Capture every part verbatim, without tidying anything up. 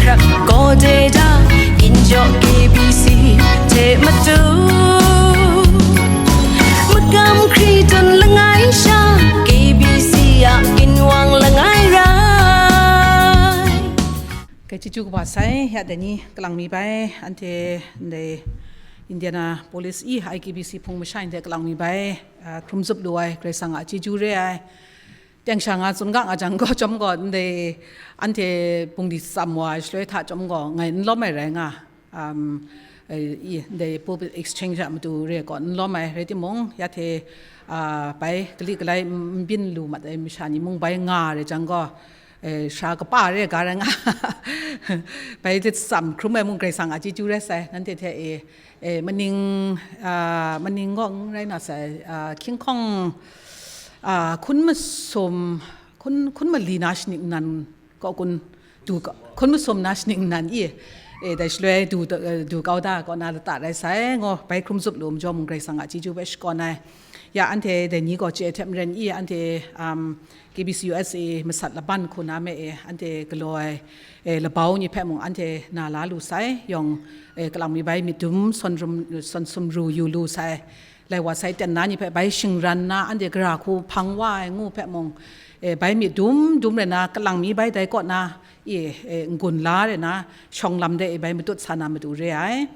Gaw de da, ginjaw K B C hte matu, magam hkri tun langai sha, K B C a ginwang langai rai. Kai chyeju kaba sai, ya dai ni kalang mi bai, anhte ndai Indianapolis i I K B C hpung masha ndai kalang mi bai, ah, hkrum zup lu ai, Karai Kasang a chyeju re ai. Teng sha nga tsun ga nga jang gaw, chyawm gaw, ndai anhte bungli tsam wa ai shaloi hta chyawm gaw, ngai n lawm ai rai nga, um, eh, i, ndai pulpit exchange a matu re gaw n lawm ai rai timung, ya hte, ah, bai kali kalai n, n byin lu mat ai masha ni mung bai nga re jang gaw, eh, sara kapa re ga rai nga, bai hte tsam hkrum ai mung Karai Kasang a chyeju rai sai, nanhte hte e, eh, maning, ah, maning gaw n rai na sai, ah, hkying hkawng, ah, hkun masum, hkun, hkun mali na shaning nnan kaw kun, du ka, hkun masum na shaning nnan i, eh, dai shaloi du, eh, du kau da kaw na lata rai sai, ngaw bai hkrum zup lu majaw mung Karai Kasang a chyeju bai shakawn ai. Ya anhte dai ni gaw chye ai hte maren i, anhte, um, K B C U S A masat laban hku na me e, anhte galaw ai, eh, labau ni hpe mung anhte na la lu sai, yawng, eh, kalang mi bai myit dum sawn rum, sawn sumru yu lu sai, lai wa sai ten na ni hpe bai shingran na, anhte gara hku hpang wa ai ngu hpe mung, eh, bai myit dum dum rai na, kalang mi bai dai kaw na, e, eh, n-gun la rai na, shawng lam de e bai matut sa na matu re ai.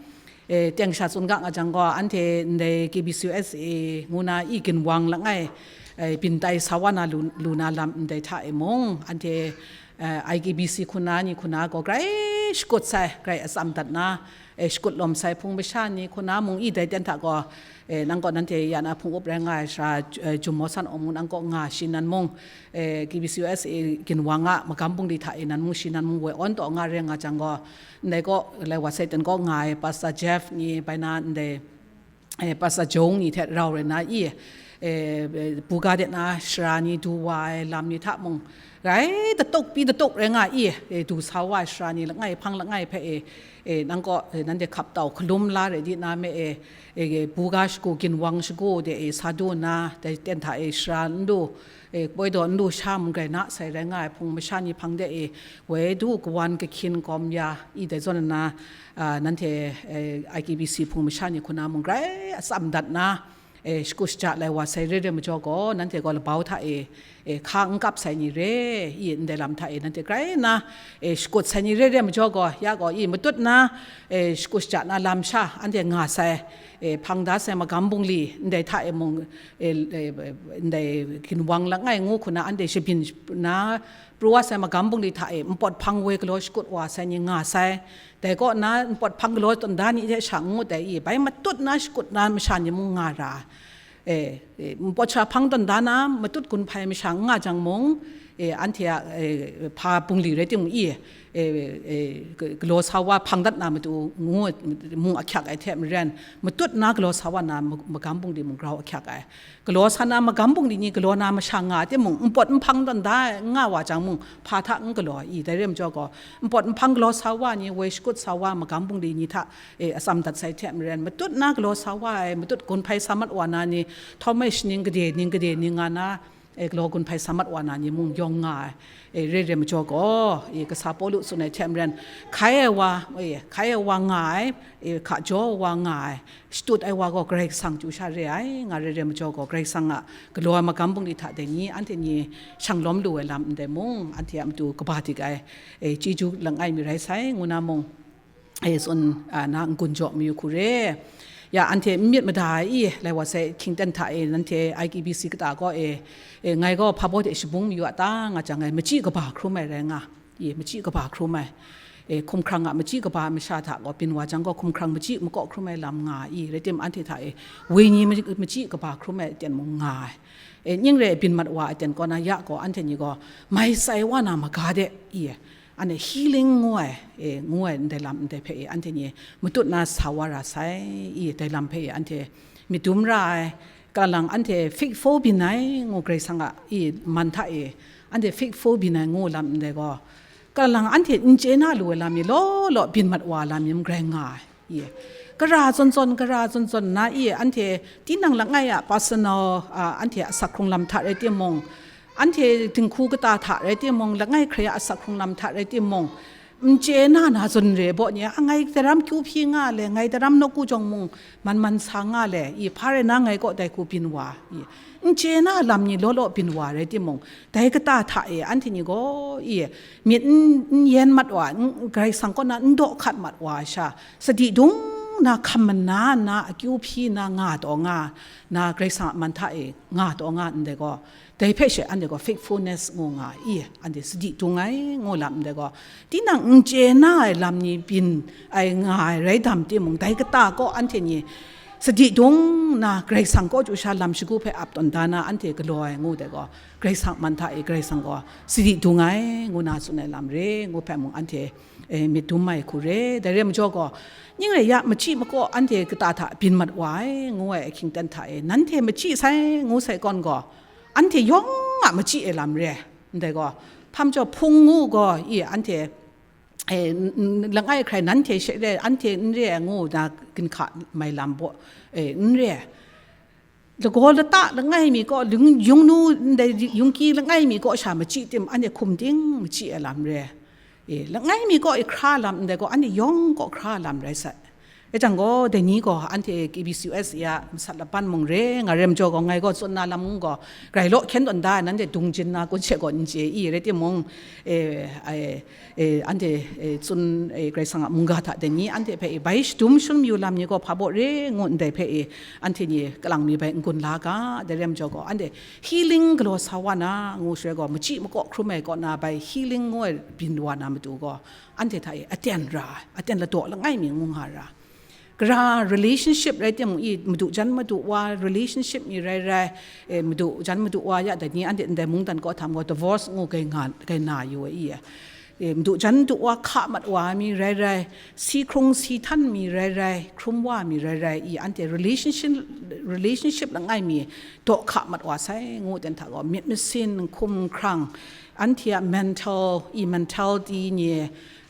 Eh, teng sha tsun ga nga jang gaw, anhte ndai K B C U S A ngu na i ginwang langai, eh, byin tai sa wa na lu, lu na lam ndai hta e mung, anhte, eh, I K B C hku na ni hku na gaw grai shakut sai, grai atsam dat na, eh, shakut lawm sai hpung masha ni hku na mung i dai ten hta gaw, eh, nang kaw nanhte ya na hpung up rai nga ai sara, eh, Jum Mawsan Awng mung nang kaw nga shi nan mung, eh, K B C U S A ginwang a magam bungli hta e nan mung shi nan mung woi awn taw nga rai nga jang gaw, ndai kaw, lai wa sai ten kaw nga ai Pastor Jeff ni bai na ndai, eh, Pastor Jong ni hte rau rai na i, eh, buga de na sara ni du wa ai lam ni hta mung, rai datuk pi datuk rai nga i, eh, du sa wa ai sara ni langai hpang langai hpe e, eh, nang kaw, eh, nanhte hkap tau hkalum la rai di na me e, eh, buga shagu, ginwang shagu de e sa du nna, dai ten hta e sara n lu, e, koi daw n lu sha mung grai na sai rai nga ai hpung masha ni hpang de e, woi du kawan kahkyin gawm ya i dai zawn nna, a, nanhte, e, I K B C hpung masha ni hku na mung grai atsam dat na, e, shagu shaja lai wa sai re re majaw gaw, nanhte gaw labau hta e, e, hka n kap sai ni re, i ndai lam hta e nanhte grai nna, e, shakut sai ni re re majaw gaw, ya gaw i matut na, e, shagu shaja na lam sha anhte nga sai, e, hpang da sai magam bungli ndai hta e mung, e, e, ndai ginwang langai ngu hku na anhte shabyin na pru wa sai magam bungli hta e npawt hpang woi galaw shakut wa sai ni nga sai. Dai kaw na npawt hpang galaw tawn da ni hte sha n ngut ai i, bai matut na shakut na masha ni mung nga ra. E, e, npawt sha hpang tawn da na matut gun hpai masha n nga jang mung, e, anhte a, e, hpa bungli rai timung i, e, e, g-, galaw sa wa hpang dat na matu ngu, mung ahkyak ai hte maren, matut na galaw sa wa na ma-, magam bungli mung grau ahkyak ai. Galaw sa na magam bungli ni galaw na masha nga timung, npawt nhpang tawn da nga wa jang mung, hpa hta n galaw i, dai re majaw gaw, npawt nhpang galaw sa wa ni, woi shakut sa wa magam bungli ni hta, e, atsam dat sai hte maren, matut na galaw sa wa ai, matut gun hpai sa mat wa na ni, htawm ai shaning gade, ning gade, ning nga na, e, galaw gun hpai sa mat wa na ni mung yawng nga ai, e, re re majaw gaw, e, kasa Pawlu tsun ai hte maren, hkai ai wa, e, hkai ai wa nga ai, e, hka jaw ai wa nga ai, shadut ai wa gaw Karai Kasang chyu sha re ai, nga re re majaw gaw, Karai Kasang a galaw ai magam bungli hta dai ni, anhte ni shang lawm lu ai lam ndai mung, anhte a matu kaba dik ai, e, chyeju langai mi rai sai, ngu na mung, e, tsun, a, na n-gun jaw mayu hku re. Ya, anhte n myit mada ai i, lai wa sai hkying ten hta e, nanhte I K B C kata gaw e, e, ngai gaw hpa baw de shabung mayu a ta nga jang, ngai machyi kaba hkrum ai rai nga, i, machyi kaba hkrum ai, e, hkumhkrang a machyi kaba masha hta gaw byin wa jang gaw, hkumhkrang machyi makaw hkrum ai lam nga i, rai tim anhte hta e, wenyi ma-, machyi kaba hkrum ai aten mung nga ai. E, ning re byin mat wa aten kaw na ya gaw, anhte ni gaw mai tsai wa na maga de, i, anhte healing ngu ai, e, ngu ai ndai lam ndai hpe e, anhte ni matut na sa wa ra sai, i, dai lam hpe e, anhte myit dum ra ai, kalang anhte fik fo byin ai ngu Karai Kasang a, i, man hta e, anhte fik fo byin ai ngu lam ndai gaw, kalang anhte n chye na lu ai lam ni law law byin mat wa lam ni mung grai nga ai. I, kara zawn zawn, kara zawn zawn na i, anhte tinang langai a personal, a, anhte asak hkrung lam hta rai timung, anhte dinghku kata hta rai timung, langai hkrai a asak hkrung lam hta rai timung, N chye na na zawn re baw ni, a, ngai daram kyu hpyi nga le, ngai daram nawku jawng mung man man sa nga le, i, hpa rai na ngai kaw dai hku byin wa, i, n chye na lam ni law law byin wa rai timung, dai kata hta e anhte ni gaw, i, myit n, n yen mat wa, n, Karai Kasang kaw na n daw hkat mat wa sha, sadi dung na hkam mana na akyu hpyi na nga taw nga, na Karai Kasang a man hta e nga taw nga ndai gaw, dai hpe she anhte gaw faithfulness ngu nga i, anhte sadi dung ai ngu lam ndai gaw, tinang n chye na ai lam ni byin ai nga ai rai dam timung, dai kata kaw anhte ni sadi dung na Karai Kasang kaw chyu sha lam shagu hpe ap tawn da na anhte galaw ai ngu dai gaw, Karai Kasang man hta e Karai Kasang gaw sadi dung ai ngu na tsun ai lam re ngu hpe mung anhte, e, myit dum ai hku re. Dai re majaw gaw, ning rai ya, machyi makaw anhte kata hta byin mat wa ai ngu ai ahkying ten hta e, nanhte machyi sai ngu sai kawn gaw, anhte yawng a machyi ai lam re. Ndai gaw, hpa majaw hpung ngu gaw, i, anhte, e, n, n, langai hkrai nanhte she re, anhte n re ai ngu na ginhka mai lam baw, e, n re. Lagaw lata langai mi kaw, lung, yungnu ndai yungki langai mi kaw sha machyi tim, anhte hkum ting machyi ai lam re. E, langai mi kaw i hkra lam ndai gaw, anhte yawng kaw hkra lam rai sai. E jang gaw, dai ni gaw, anhte K B C U S A a masat laban mung re, nga re majaw gaw, ngai gaw tsun na lam gaw, grai law hkyen tawn da, nanhte dung jin na kun she gaw n chye i, rai timung, e, ai, e, anhte, e, tsun, e, Karai Kasang a mungga hta dai ni, anhte hpe e, bai shadum shadum yu lam ni gaw, hpa baw re ngu ndai hpe e, anhte ni kalang mi bai n-gun la ga, dai re majaw gaw, anhte healing galaw sa wa na, ngu shaloi gaw, machyi makaw hkrum ai kaw na bai healing ngu ai byin wa na matu gaw, anhte hta e aten ra ai, aten ladaw langai mi ngu nga ra. Gara relationship rai timung i, madu jan madu wa relationship mi rai rai, e, madu jan madu wa ya dai ni anhte ndai mungdan kaw htam gaw divorce ngu gai nga, gai na yu ai i, e, madu jan madu wa hka mat wa mi rai rai, si hkrung si htan mi rai rai, hkrum wa mi rai rai i, anhte relationship, relationship langai mi daw hka mat wa sai ngu ten hta gaw, myit masin, hkum hkrang, anhte a mental, i mentality ni,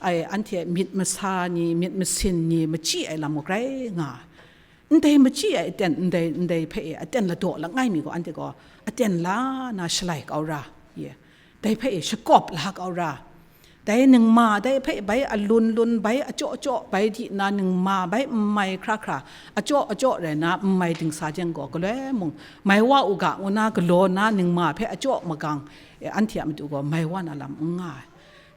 ai, anhte myit masa ni, myit masin ni, machyi ai lam gaw grai nga. Ndai machyi ai aten, ndai, ndai hpe e aten ladaw langai mi gaw, anhte gaw aten la na shalai kau ra, ye. Dai hpe e shakawp la kau ra. Dai ningma dai hpe bai alun lun, bai achyaw chyaw, bai di na ningma, bai n mai hkra hkra, achyaw achyaw rai na n mai dingsa jeng gaw, galoi mung, mai wa u ga, ngu na galaw na ningma hpe achyaw magang, e, anhte a matu gaw mai wa na lam n nga ai.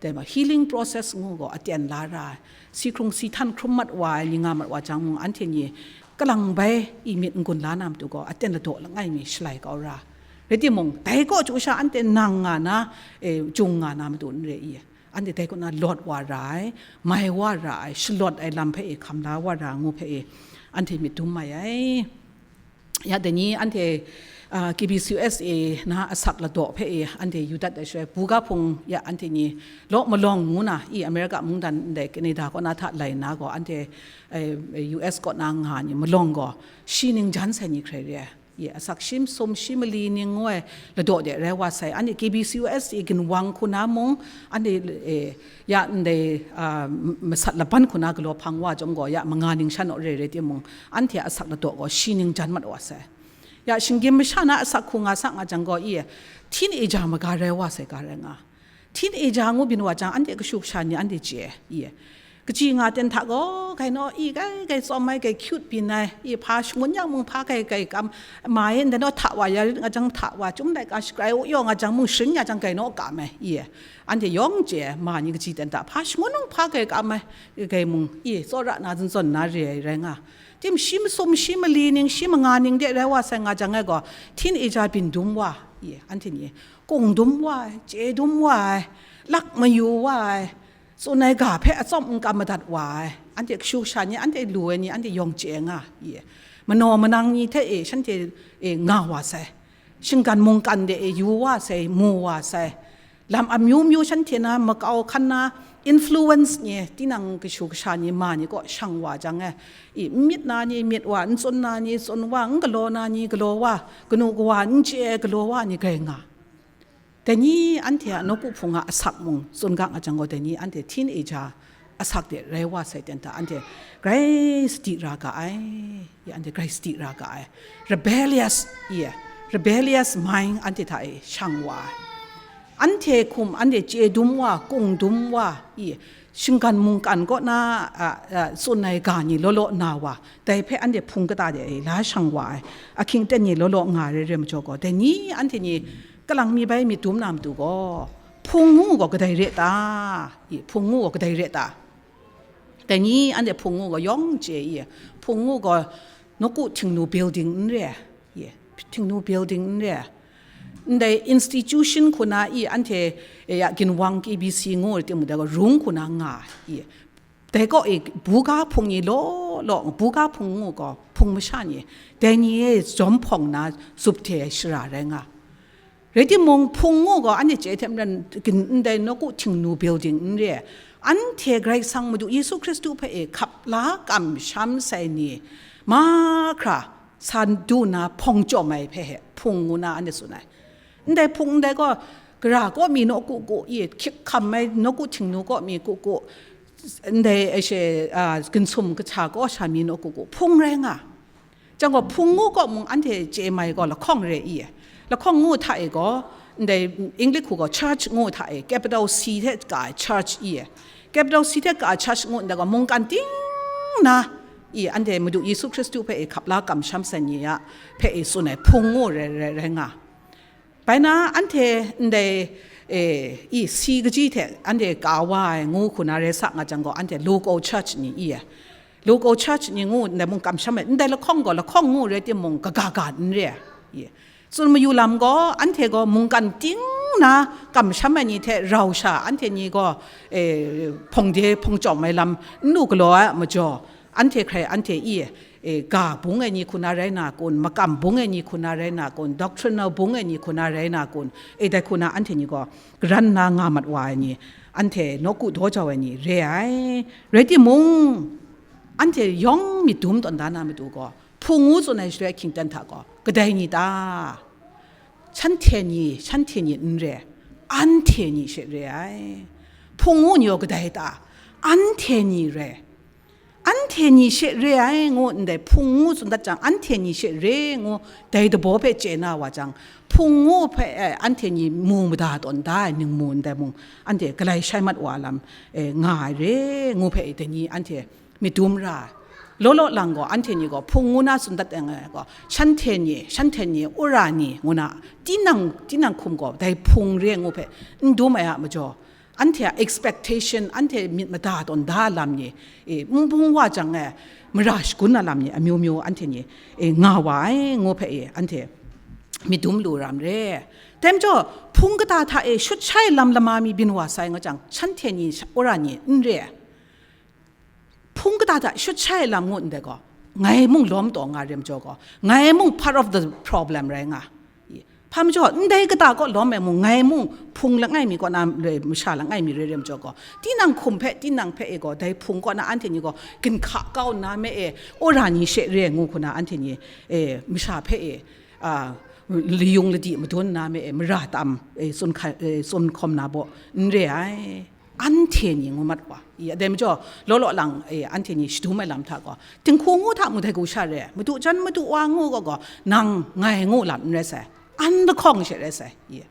Dai ma, healing process ngu gaw aten la ra ai. Si hkrung si htan hkrum mat wa ai ni nga mat wa jang mung, anhte ni kalang bai i myit n-gun la na matu gaw, aten ladaw langai mi shalai kau ra. Rai timung, dai kaw chyu sha anhte nang nga na, e, jung nga na matu n re i. Anhte dai kaw na lawt wa ra ai, mai wa ra ai, shalawt ai lam hpe e hkam la wa ra ngu hpe e, anhte myit dum mai ai. Ya dai ni anhte, ah, K B C U S A na asak ladaw hpe e anhte yu dat ai shaloi, buga hpung ya anhte ni law malawng ngu na i America mungdan ndai Canada kaw na hta lai na gaw, anhte, eh, U S kaw na nga ni malawng gaw, shi ning jan sai ni hkrai re ai. Ye, asak shi masum shi mali ning ngu ai ladaw de rai wa sai. Anhte K B C U S A ginwang hku na mung, anhte, eh, ya ndai, ah, m-, masat laban hku na galaw hpang wa chyawm gaw, ya manga ning sha naw re re timung, anhte a asak ladaw gaw shi ning jan mat wa sai. Ya shinggyim masha na asak hku nga sa nga jang gaw, i, teenager maga rai wa sai ga rai nga. Teenager ngu byin wa jang, anhte kashu kasha ni anhte chye, i, kaji nga ten hta gaw, gai naw, i, gai, gai tsawm ai, gai cute byin ai, i, hpa shangun yang mung hpa gai, gai kam, ma e, ndai naw hta wa, ya rit nga jang hta wa, chyum laika shagrai u yaw nga jang mung sharin ya jang gai naw kam ai, i, anhte yawng chye, ma ni kaji ten hta, hpa shangun mung hpa gai kam ai, gai mung, i, tsawra na, zun zawn na re ai rai nga. Tim shi masum, shi mali ning, shi manga ning de rai wa sai nga jang ai gaw, teenager byin dum wa, i, anhte ni, kung dum wa ai, chye dum wa ai, lak mayu wa ai, tsun ai ga hpe atsawm n kam madat wa ai, anhte kashu kasha ni, anhte lu ai ni, anhte yawng chye nga, i, manaw manang ni hte e shanhte e nga wa sai, shinggan mungkan de e yu wa sai, mu wa sai, lam amyu myu shanhte na makau hkan na influence ni, tinang kashu kasha ni ma ni kaw shang wa jang e, i, n myit na ni myit wa, n tsun na ni tsun wa, n galaw na ni galaw wa, kanu kawa n chye ai galaw wa ni gai nga. Dai ni anhte a nawku hpung a asak mung tsun ga nga jang gaw, dai ni anhte teenager asak de rai wa sai ten hta, anhte grai sadi ra ga ai, i, anhte grai sadi ra ga ai. Rebellious, i, rebellious mind anhte hta e shang wa ai. Anhte hkum, anhte chye dum wa, kung dum wa, i, shinggan mungkan kaw na, a, a, tsun ai ga ni law law na wa, dai hpe anhte hpung kata de e la shang wa ai, ahkying aten ni law law nga ai rai rai majaw gaw, dai ni anhte ni kalang mi bai myit dum na matu gaw, hpung ngu gaw kadai re ta? I, hpung ngu gaw kadai re ta? Dai ni anhte hpung ngu gaw yawng chye i, hpung ngu gaw nawku Htingnu building n re ai, i, Htingnu building n re ai. Ndai institution hku na i anhte, e, ya ginwang K B C ngu ai timung dai gaw rung hku na nga ai, i. Dai kaw e buga hpung ni law law, buga hpung ngu gaw hpung masha ni, dai ni e jawm hpawng na zup hte ai shara rai nga. Rai timung, hpung ngu gaw anhte chye hte maren, gin ndai nawku Htingnu building n re ai. Anhte Karai Kasang Madu Yesu Hkristu hpe e hkap la kamsham sai ni mahkra sa du na hpawng chyawm ai hpe he hpung ngu na anhte tsun ai. Ndai hpung ndai gaw, gara kaw mi nawku ku i, hkyik hkam ai nawku Htingnu kaw mi ku ku, ndai, e, she, a, ginsum kasa kaw sha mi nawku ku hpung rai nga. Chyang gaw, hpung ngu kaw mung anhte chye mai gaw lahkawng re i, lahkawng ngu hta e gaw, ndai English hku gaw church ngu hta e, capital C hte ka ai church i, capital C hte ka ai church ngu ndai gaw, mungkan ting na i, anhte Madu Yesu Hkristu hpe e hkap la kamsham sai ni a hpe e tsun ai hpung ngu rai, rai, rai nga. Bai na anhte ndai, e, i, si kaji hte anhte ka wa ai ngu hku na rai sa nga jang gaw, anhte local church ni i ai. Local church ni ngu ndai mung kamsham ai, ndai lahkawng gaw lahkawng ngu rai timung, kaga ga n re ai. I. Tsun mayu lam gaw, anhte gaw mungkan ting na kamsham ai ni hte rau sha, anhte ni gaw, e, hpawng de hpawng chyawm ai lam n lu galaw ai a majaw, anhte hkrai anhte i, e, ga bung ai ni hku na rai na kun, makam bung ai ni hku na rai na kun, doctrinal bung ai ni hku na rai na kun, e, dai hku na anhte ni gaw garan na nga mat wa ai ni, anhte nawku daw jau ai ni re ai. Rai timung, anhte yawng myit dum tawn da na matu gaw, hpung ngu tsun ai shaloi ahkying aten hta gaw, kadai ni ta? Shanhte ni, shanhte ni n re, anhte ni she re ai. Hpung ngu ni gaw kadai ta? Anhte ni re. Anhte ni she re ai ngu ndai hpung ngu tsun dat jang, anhte ni she re ngu dai dabaw hpe chye na wa jang, hpung ngu hpe, eh, anhte ni mu mada tawn da ai ningmu ndai mung, anhte galai shai mat wa lam, eh, nga ai re ngu hpe dai ni anhte myit dum ra ai. Law law lang gaw, anhte ni gaw hpung ngu na tsun dat ai gaw, shanhte ni, shanhte ni, wora ni ngu na, tinang, tinang hkum gaw dai hpung re ngu hpe n dum ai a majaw, anhte a expectation, anhte myit mada tawn da lam ni, e, n bung wa jang e, mara shagun na lam ni amyu myu anhte ni, e, nga wa ai ngu hpe, e, anhte myit dum lu ram re. Dai majaw, hpung kata hta e shut shai lam lama mi byin wa sai nga jang, shanhte ni sha-, wora ni n re ai. Hpung kata hta shut shai lam ngu ndai gaw, ngai mung lawm taw nga re majaw gaw, ngai mung part of the problem rai nga. Hpa majaw, ndai kata kaw lawm ai mung, ngai mung hpung langai mi kaw na re, masha langai mi re re majaw gaw, tinang hkum hpe, tinang hpe e gaw, dai hpung kaw na anhte ni gaw, ginhka kau nna me e, wora ni she re ngu hku na anhte ni, e, masha hpe e, a, layung ladi madun nna me e, mara tam, e, tsun hka-, e, tsun hkawm na baw, n re ai. Anhte ni ngu mat wa, i, dai majaw, law law lang, e, anhte ni shadum ai lam hta gaw, dinghku ngu hta mung dai hku sha re, madu jan madu wa ngu gaw gaw, nang ngai ngu lam n rai sai, an lahkawng she rai sai, i,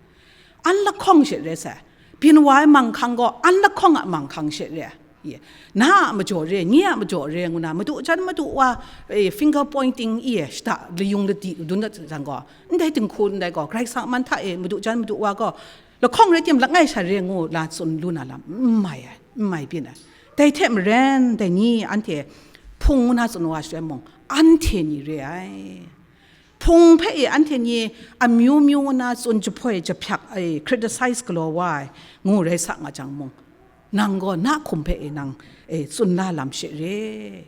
an lahkawng she rai sai, byin wa ai manghkang gaw, an lahkawng a manghkang she re, i, na a majaw re, nye a majaw re ngu na, madu jan madu wa, e, finger pointing, i, shada layung ladi dun dat jang gaw, ndai dinghku ndai gaw, Karai Kasang a man hta e, madu jan madu wa gaw, lahkawng rai tim, langai sha re ngu la tsun lu na lam n mai ai, n mai byin ai. Dai hte maren, dai ni anhte hpung ngu na tsun wa shaloi mung, anhte ni re ai. Hpung hpe e anhte ni amyu myu ngu na tsun jahpoi jahpyak ai, criticize galaw wa ai ngu rai sa nga jang mung, nang gaw na hkum hpe e nang, e, tsun la lam she re.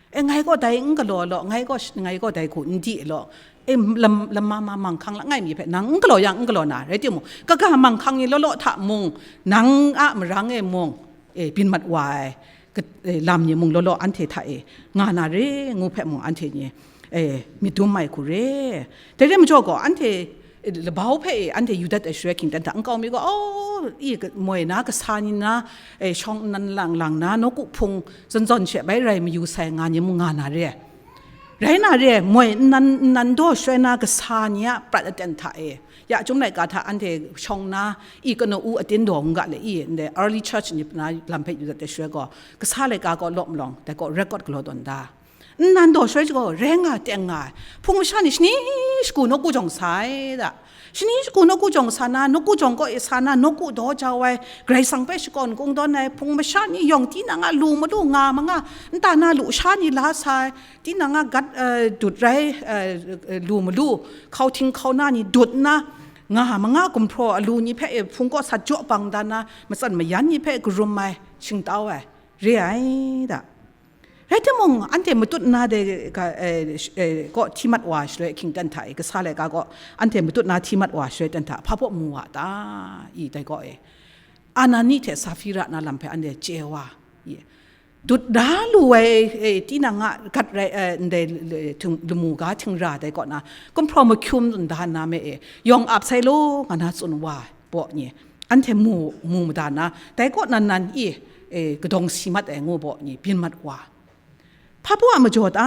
E, ngai gaw dai n galaw law, ngai gaw sh-, ngai gaw dai hku n di law, e, lam, lama ma manghkang langai mi hpe nang n galaw yang n galaw na, rai timung, kaga manghkang ni law law hta mung, nang a marang e mung, e, byin mat wa ai, ka-, e, lam ni mung law law anhte hta e nga na re ngu hpe mung anhte ni, e, myit dum mai hku re. Dai re majaw gaw, anhte, e, labau hpe e anhte yu dat ai shaloi hkying dan hta nkau mi gaw, oh, i, ka-, moi na, kasa ni na, e, shawng nnan lang lang na, nawku hpung zawn zawn she bai rai mayu sai nga ni mung nga na re. Rai na re, moi nnan, nnan daw shaloi na kasa ni a prat aten hta e, ya chyum laika hta anhte shawng nna, i kanu u atin daw n ga le i, ndai early church ni na lam hpe yu dat ai shaloi gaw, kasa laika gaw law malawng, dai gaw record galaw tawn da. Nnan daw shaloi gaw, rai nga, teng nga ai. Hpung masha ni shani shagu nawku jawng sa ai da. Shani shagu nawku jawng sa na, nawku jawng kaw e sa na, nawku daw jau ai, Karai Kasang hpe shakawn kungdawn ai, hpung masha ni yawng tinang a lu malu nga manga, nta na lusha ni la sa ai, tinang a gat, eh, dut rai, eh, lu malu, hkau hting hkau na ni dut nna, nga manga gumhpraw alu ni hpe, eh, hpung kaw sat jaw bang dan na, matsan mayan ni hpe karum ai, shingtau ai, re ai da. Rai timung, anhte matut nna dai ga, eh, sh-, eh, kaw hti mat wa shaloi, hkying ten hta e, kasa laika kaw anhte matut nna hti mat wa shaloi ten hta, hpa baw mu wa ta? I, dai kaw e, Anani hte Safira na lam hpe anhte chye wa, i, dut da lu ai, eh, tinang a gat rai, eh, ndai l-, l-, hting-, lamu ga htingra dai kaw na, gumhpraw mahkyum tsun da nna me e, yawng ap sai law, nga na tsun wa, baw ni, anhte mu, mu mada na, dai kaw nan nan i, e, kadawng si mat ai ngu baw ni, byin mat wa. Hpa baw a majaw ta,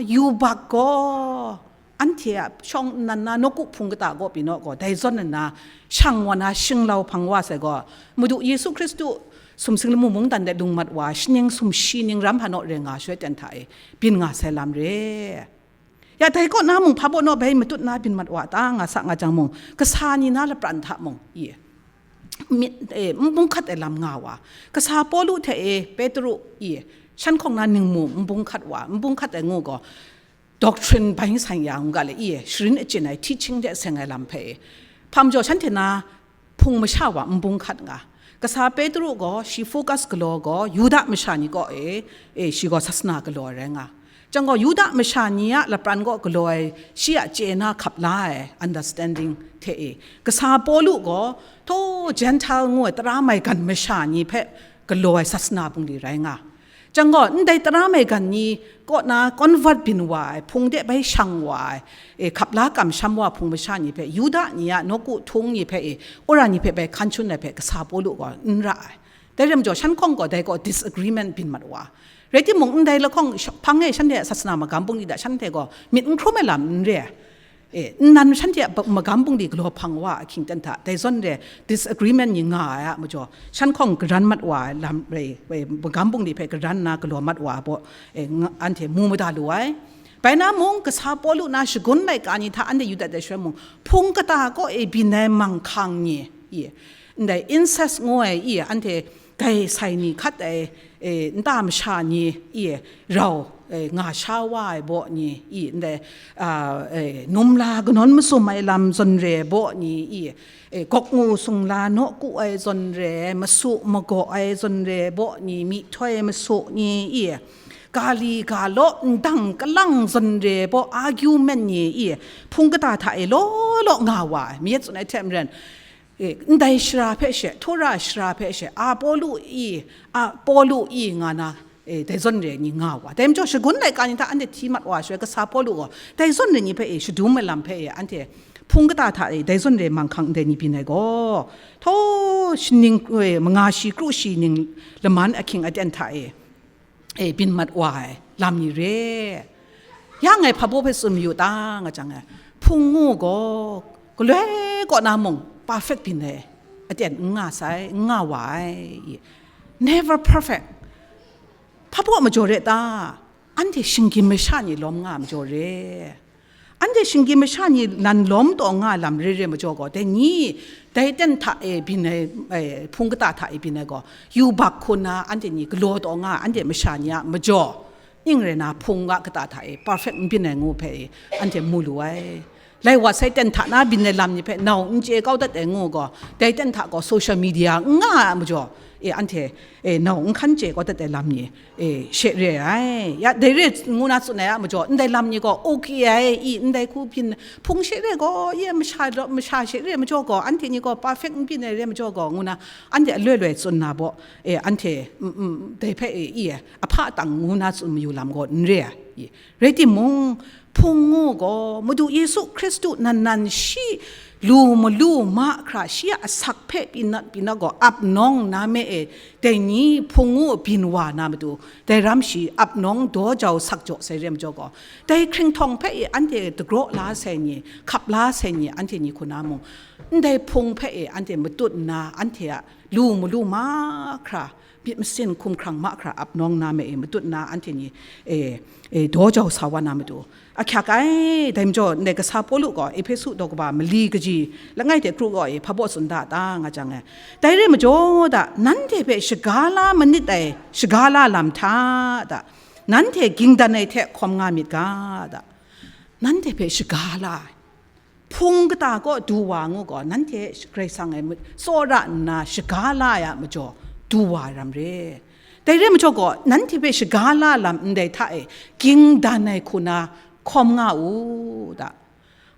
yubak gaw, anhte a shawng nnan na nawku hpung kata kaw pyi naw gaw, dai zawn nna, shang wa na shinglau hpang wa sai gaw, Madu Yesu Hkristu sumsing lamu mungdan de lung mat wa, shaning sumshi ning ram hpa naw re nga shaloi ten hta e, byin nga sai lam re. Ya, dai kaw na mung, hpa baw naw bai matut na byin mat wa ta, nga sa nga jang mung, kasa ni na lapran hta mung, i, myit, e, n bung hkat ai lam nga wa. Kasa Pawlu hte e, Petru, i, shan hkawng na ningmu n bung hkat wa, n bung hkat ai ngu gaw, doctrine bai san ya ngu ga le, i, sharin achyin ai, teaching de seng ai lam hpe, e, hpa majaw shanhte na, hpung masha wa n bung hkat nga. Kasa Petru gaw shi focus galaw gaw Yuda masha ni kaw e, e, shi gaw sasana galaw ai rai nga. Chyang gaw Yuda masha ni a lapran kaw galaw ai shi a chye na hkap la ai understanding hte e, kasa Pawlu gaw htaw Gentile ngu ai tara maigan masha ni hpe galaw ai sasana bungli rai nga. Chyang gaw, ndai tara maigan ni kaw na convert byin wa ai, hpung de bai shang wa ai, e, hkap la kamsham wa hpung masha ni hpe, Yuda ni a nawku htung ni hpe, e, wora ni hpe bai hkan shun ai hpe, kasa Pawlu gaw n ra ai. Dai rai majaw, shan hkawng gaw dai gaw disagreement byin mat wa. Rai timung, ndai lahkawng sh-, hpang e shanhte a sasana magam bungli hta shanhte gaw myit n hkrum ai lam n re ai. E, nnan shanhte a ba-, magam bungli galaw hpang wa ahkying ten hta, dai zawn re disagreement ni nga ai a majaw, shan hkawng garan mat wa ai lam re, e, magam bungli hpe garan nna galaw mat wa ai baw, e, nga-, anhte mu mada lu ai. Bai na mung, kasa Pawlu na shagun laika ni hta anhte yu dat ai shaloi mung, hpung kata kaw e byin ai manghkang ni, i, ndai incest ngu ai, i, anhte gai sai ni hkat ai, e, nta masha ni, i, rau, e, nga sha wa ai baw ni, i, ndai, a, e, num la kanawn masum ai lam zawn re ai baw ni, i, e, gawk ngu sung la nawku ai zawn re ai, masu magaw ai zawn re ai baw ni, myihtoi masu ni, i, ga li ga law ndang kalang zawn re ai baw argument ni, i, hpung kata hta e law law nga wa ai, mi yet tsun ai hte maren, e, ndai shara hpe she, Tora shara hpe she, Apolo i, Apolo i nga na, e, dai zawn re ni nga wa. Dai majaw, shagun laika ni hta anhte hti mat wa shaloi, kasa Pawlu gaw, dai zawn re ni hpe e, shadum ai lam hpe e, anhte hpung kata hta e, dai zawn re manghkang ndai ni byin ai gaw, htaw shaning, e, manga shi kru shi ning laman ahkying aten hta e, e, byin mat wa ai lam ni re. Ya ngai hpa baw hpe tsun mayu ta nga jang e, hpung ngu gaw, galoi kaw na mung perfect byin ai aten n nga sai, n nga wa ai. Never perfect. Hpa baw majaw re ta? Anhte shinggyim masha ni lawm nga majaw re. Anhte shinggyim masha ni nan lawm taw nga lam re re majaw gaw, dai ni, dai ten hta e byin ai, e, hpung kata hta e byin ai gaw, yubak hku na anhte ni galaw taw nga ai, anhte masha ni a majaw, ning rai na hpung a kata hta e perfect n byin ai ngu hpe e, anhte mu lu ai. Lai wa sai ten hta na byin ai lam ni hpe nau n chye kau dat ai ngu gaw, dai ten hta gaw social media n nga ai majaw, e, anhte, e, nau n hkan chye kau dat ai lam ni, e, she re ai. Ya, dai re ngu na tsun ai a majaw, ndai lam ni gaw, okay ai, i, ndai hku byin, hpung she re gaw, ye, masha, masha she re majaw gaw, anhte ni gaw perfect n byin ai re majaw gaw, ngu na, anhte aloi loi tsun na baw, e, anhte, mm, mm, dai hpe, e, i, ahpa tang ngu na tsun mayu lam gaw, n re ai. I, rai timung, hpung ngu gaw, Madu Yesu Hkristu nan nan shi, Lu malu mahkra shi a asak hpe pyi na, pyi na gaw ap nawng na me e, dai ni hpung ngu byin wa na matu, dai ram shi ap nawng daw jau sak jaw sai re majaw gaw, dai hkringhtawng hpe e anhte dagraw la sai ni, hkap la sai ni, anhte ni hku na mung, ndai hpung hpe e anhte matut nna, anhte a lu malu mahkra, myit masin hkumhkrang mahkra ap nawng na me e matut nna, anhte ni e, e, daw jau sa wa na matu, ahkyak ai. Dai majaw, ndai kasa Pawlu gaw Ehpesu daw kaba mali kaji langai hte kru gaw e hpa baw tsun da ta nga jang e, dai re majaw da, nanhte hpe shaga la manit ai shaga la lam hta da, nanhte ging dan ai hte hkawm nga myit ga da, nanhte hpe shaga la ai. Hpung kata kaw du wa ngu gaw, nanhte Karai Kasang e mu-, tsawra nna shaga la ai a majaw du wa ai ram re. Dai re majaw gaw, nanhte hpe shaga la lam ndai hta e ging dan ai hku na hkawm nga u da.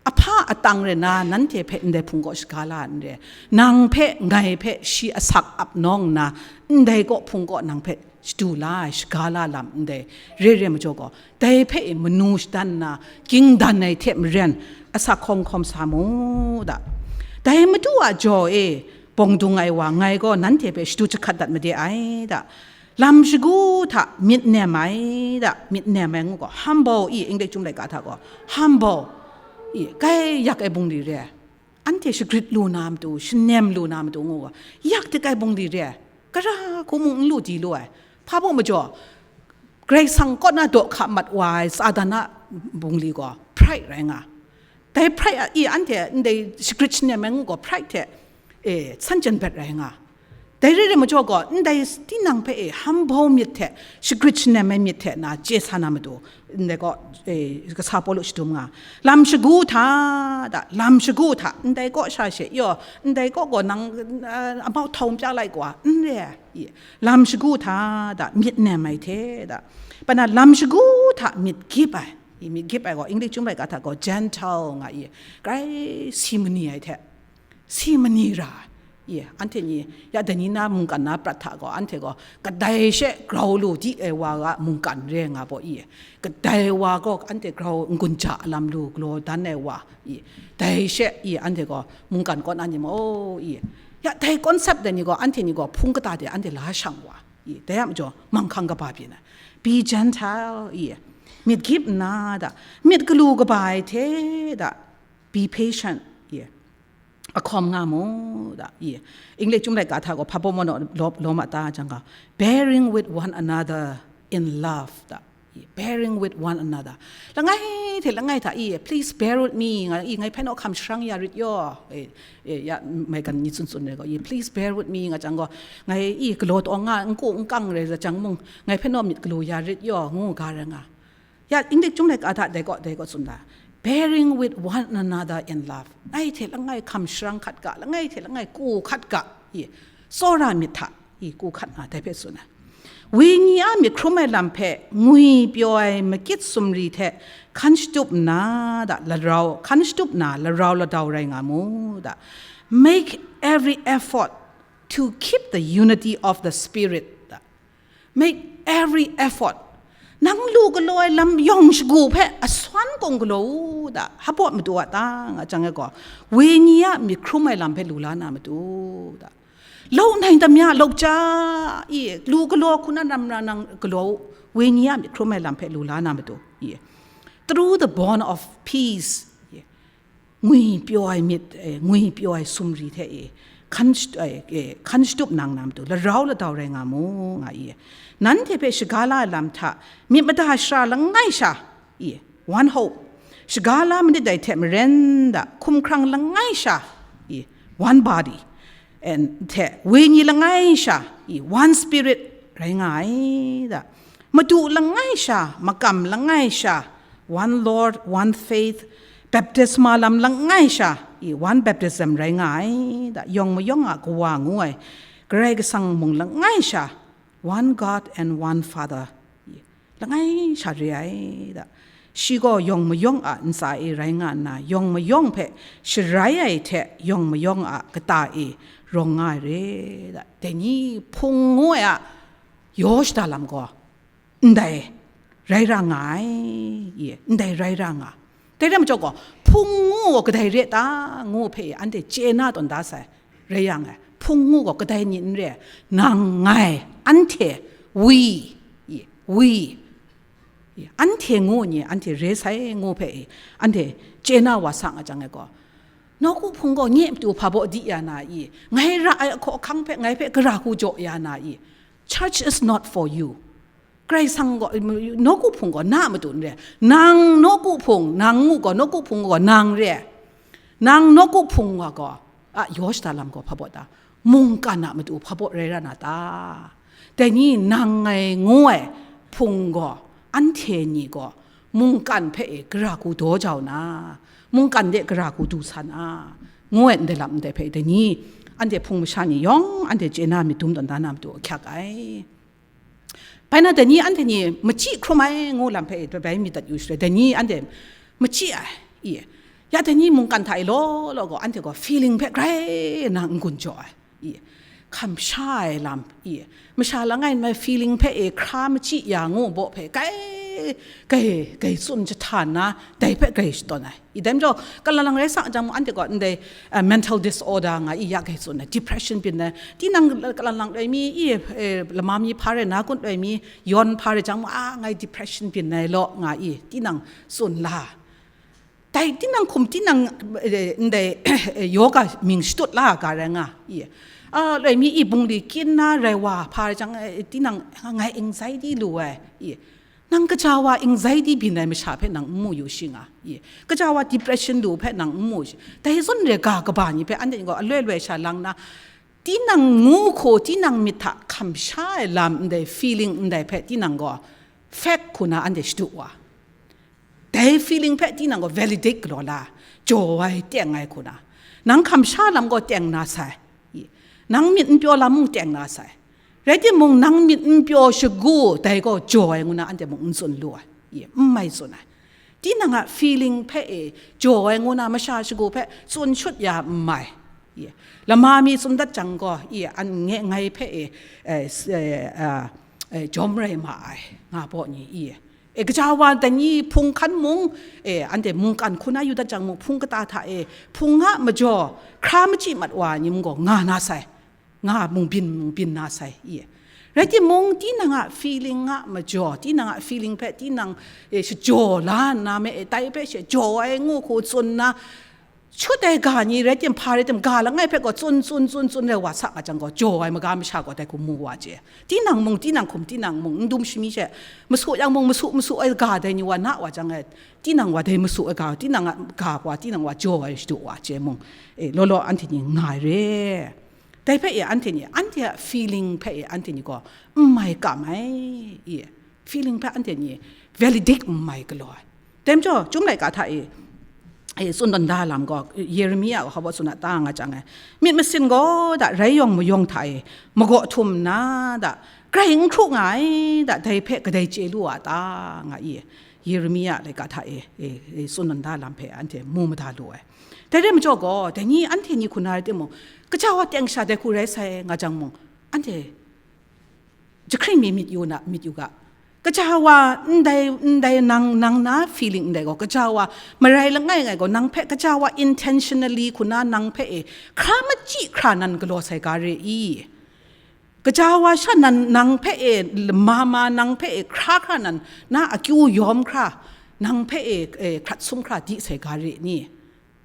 Ahpa atang rai na nanhte hpe ndai hpung kaw shaga la n re. Nang hpe, ngai hpe shi asak ap nawng nna, ndai kaw hpung kaw nang hpe shadu la ai, shaga la lam ndai re re majaw gaw, dai hpe e manu shadan nna, ging dan ai hte maren asak hkawm hkawm sa mu da. Dai Madu a jaw e bawng dung ai wa ngai gaw nanhte hpe shadu jahkat dat made ai da. Lam shagu hta myit nem ai da, myit nem ai ngu gaw, humble i, English chyum laika hta gaw, humble i, kai yak ai bungli re. Anhte shagrit lu na matu, shanem lu na matu ngu gaw, yak de kai bungli re. Gara hku mung n lu di lu ai. Hpa baw majaw, Karai Kasang kaw na daw hka mat wa ai Satan a bungli gaw, pride rai nga. Dai pride a, i anhte ndai shagrit shanem ai ngu gaw, pride hte, e, san jen bet rai nga. Dai re ai majaw gaw, ndai tinang hpe e humble myit hte, shagrit shanem ai myit hte na chye sa na matu, ndai gaw, e, kasa Pawlu shadum nga. Lam shagu hta da, lam shagu hta, ndai kaw sha she yaw, ndai kaw gaw nang, eh, amau htau n pya lai kwa, n re ai. Lam shagu hta da, myit nem ai hte da. Pana lam shagu hta myit gyip ai. I myit gyip ai gaw, English chyum laika hta gaw, gentle nga i, grai si mani ai hte. Si mani ra, i, anhte ni, ya dai ni na mungkan na prat hta gaw, anhte gaw, kadai she grau lu di ai wa ga mungkan re nga baw i, kadai wa gaw anhte grau n-gun ja lam lu galaw dan ai wa, i, dai she, i, anhte gaw mungkan kaw na ni maw, i, ya dai concept dai ni gaw, anhte ni gaw hpung kata de anhte la shang wa, i, dai a majaw, manghkang kaba byin ai. Be gentle, i, myit gyip nna da, myit galu kaba ai hte da, be patient, i, ahkawm nga mu da, i. English chyum laika hta gaw hpa baw maw naw law, law ma ta jang ga, bearing with one another in love da, i, bearing with one another. Langai hte langai hta, i, please bear with me, nga, i, ngai hpe naw hkam sharang ya rit yaw, e, e, ya, maigan ni tsun tsun ai gaw, i, please bear with me, nga jang gaw, ngai, i, galaw taw nga, n ku n kang rai jang mung, ngai hpe naw myit galu ya rit yaw, ngu ga rai nga. Ya, English chyum laika hta dai kaw, dai kaw tsun da. Bearing with one another in love. Ngai hte langai hkam sharang hkat ga, langai hte langai ku hkat ga, i, tsawra myit hta, i, ku hkat nga, dai hpe tsun ai. Wenyi a myit hkrum ai lam hpe ngwi pyaw ai makit sumri hte hkan shatup nna da larau, hkan shatup na larau ladau rai nga mu da. Make every effort to keep the unity of the Spirit da. Make every effort. Nang lu galaw ai lam yawng shagu hpe asan kawng galaw u da, hpa baw madu a ta nga jang ai gaw, wenyi a myit hkrum ai lam hpe lu la na matu da. Lo nai tam ya, lo ja, i, lu galaw hku na ram ra nang galaw u, wenyi a myit hkrum ai lam hpe lu la na matu, i. Through the bond of peace, i. Ngwi pyaw ai myit, e, ngwi pyaw ai sumri hte e, hkan sh-, e, e, hkan shatup nang na matu, larau ladau rai nga mu, nga i. Nanhte hpe shaga la ai lam hta, myit mada shara langai sha, i, one hope. Shaga la manit dai hte maren da, hkumhkrang langai sha, i, one body. And hte, wenyi langai sha, i, one spirit rai nga ai da. Madu langai sha, makam langai sha, one Lord, one faith, baptisma lam langai sha, i, one baptism rai nga ai da, yawng mayawng a Kawa ngu ai, Karai Kasang mung langai sha, one God and one Father, i, langai sha re ai da. Shi gaw yawng mayawng a ntsa e rai nga nna, yawng mayawng hpe sharai ai hte yawng mayawng a kata e rawng nga ai re da. Dai ni hpung ngu ai a yaw shada lam gaw, ndai rai ra nga ai, i, ndai rai ra nga. Dai rai majaw gaw, Hpung ngu gaw kadai re ta ngu hpe anhte chye na tawn da sai. Rai yang e, hpung ngu gaw kadai ni n re, nang ngai, anhte, we, i, we, i, anhte ngu ni, anhte re sai ngu hpe i, anhte chye na wa sa nga jang e gaw, nawku hpung gaw nye matu hpa baw di ya na i, ngai ra ai ahkaw ahkang hpe, ngai hpe gara hku jaw ya na i, church is not for you. Karai Kasang gaw, nawku hpung gaw na a matu n re. Nang nawku hpung, nang ngu gaw, nawku hpung gaw nang re. Nang nawku hpung wa gaw, a, yaw shada lam gaw hpa baw ta? Mungkan a matu hpa baw rai ra na ta? Dai ni nang ngai ngu ai hpung gaw, anhte ni gaw, mungkan hpe e gara hku daw jau na, mungkan de gara hku du san a, ngu ai ndai lam ndai hpe, dai ni, anhte hpung masha ni yawng, anhte chye na myit dum tawn da na matu ahkyak ai. Bai na, dai ni anhte ni machyi hkrum ai ngu lam hpe bai myit dat yu shaloi, dai ni anhte machyi ai, i, ya dai ni mungkan hta e law law gaw, anhte gaw feeling hpe grai na n-gun jaw ai, i, hkam sha ai lam, i, masha langai nme feeling hpe e hkra machyi ya ngu baw hpe, kai, kai, kai tsun jahtan na, dai hpe grai shatawn ai. I dai majaw, kalang lang rai sa jang mung, anhte gaw ndai, uh, mental disorder nga i, ya kai tsun ai, depression byin ai, tinang kalang lang rai mi, i, eh, lama mi hpa rai, na kun rai mi, yawn hpa rai jang mung, a, ngai depression byin ai law nga i, tinang tsun la. Dai tinang hkum, tinang, eh, ndai, eh, yoga mying shatut la ga rai nga i, a, rai mi i, bungli kyin na rai wa hpa rai jang, eh, tinang ngai anxiety lu ai, i, nang kaja wa anxiety byin ai masha hpe nang n mu yu shi nga, i, kaja wa depression lu hpe nang n mu shi. Dai zawn re ga kaba ni hpe anhte gaw aloi aloi sha lang na, tinang ngu hku, tinang myit hta hkam sha ai lam ndai, feeling ndai hpe tinang gaw fact hku na anhte shadu wa. Dai feeling hpe tinang gaw validate galaw la, jaw ai, teng ai hku na. Nang hkam sha lam gaw teng na sai, i, nang myit n pyaw lam mung teng na sai. Rai timung, nang myit n pyaw shagu dai gaw jaw ai ngu na anhte mung n tsun lu ai, i, n mai tsun ai. Tinang a feeling hpe e jaw ai ngu na masha shagu hpe tsun shut ya n mai. I, lama mi tsun dat jang gaw, i, an nge ngai hpe e, e, s-, e, a, e, jawm rai ma ai, nga baw ni, i, e, kaja wa dai ni hpung hkan mung, e, anhte mungkan hku na yu dat jang mung, hpung kata hta e hpung a majaw hkra machyi mat wa ai ni mung gaw nga na sai. Nga mung byin, mung byin na sai, i. Rai timung, tinang a feeling a majaw, tinang a feeling hpe tinang, e, shajaw la nna me, e, dai hpe shajaw ai ngu hku tsun na, shut ai ga ni rai tim, hpa rai tim, ga langai hpe gaw tsun, tsun, tsun, tsun rai wa sa nga jang gaw, jaw ai maga masha gaw dai hku mu wa chye. Tinang mung, tinang hkum, tinang mung, n dum shami she, masu yang mung, masu, masu ai ga dai ni wa na wa jang e, tinang wa dai masu ai ga, tinang a ga wa, tinang wa jaw ai shadu wa chye mung, e, law law anhte ni nga ai re. Dai hpe e anhte ni, anhte a feeling hpe e anhte ni gaw n mai kam ai, i, feeling hpe anhte ni validate n mai galaw ai. Dai majaw, Chyum laika hta e, e, tsun tawn da lam gaw, Yeremia gaw hpa baw tsun a ta nga jang e, myit masin gaw da, rai yawng mayawng hta e magaw htum nna da, grai n hkru nga ai da, dai hpe kadai chye lu a ta, nga i, Yeremia laika hta e, e, e, tsun tawn da lam hpe anhte mu mada lu ai. Dai rai majaw gaw, dai ni anhte ni hku na rai timung, kaja wa teng sha dai hku rai sai nga jang mung, anhte jahkring mi myit yu na, myit yu ga. Kaja wa ndai, ndai nang, nang na feeling ndai gaw, kaja wa marai langai ngai gaw, nang hpe kaja wa intentionally hku na nang hpe e hkra machyi hkra nan galaw sai ga re i? Kaja wa sha nan nang hpe e lama ma, nang hpe e hkra hkra nan, na akyu yawm hkra, nang hpe e, e hkrat sum hkra di sai ga re ni?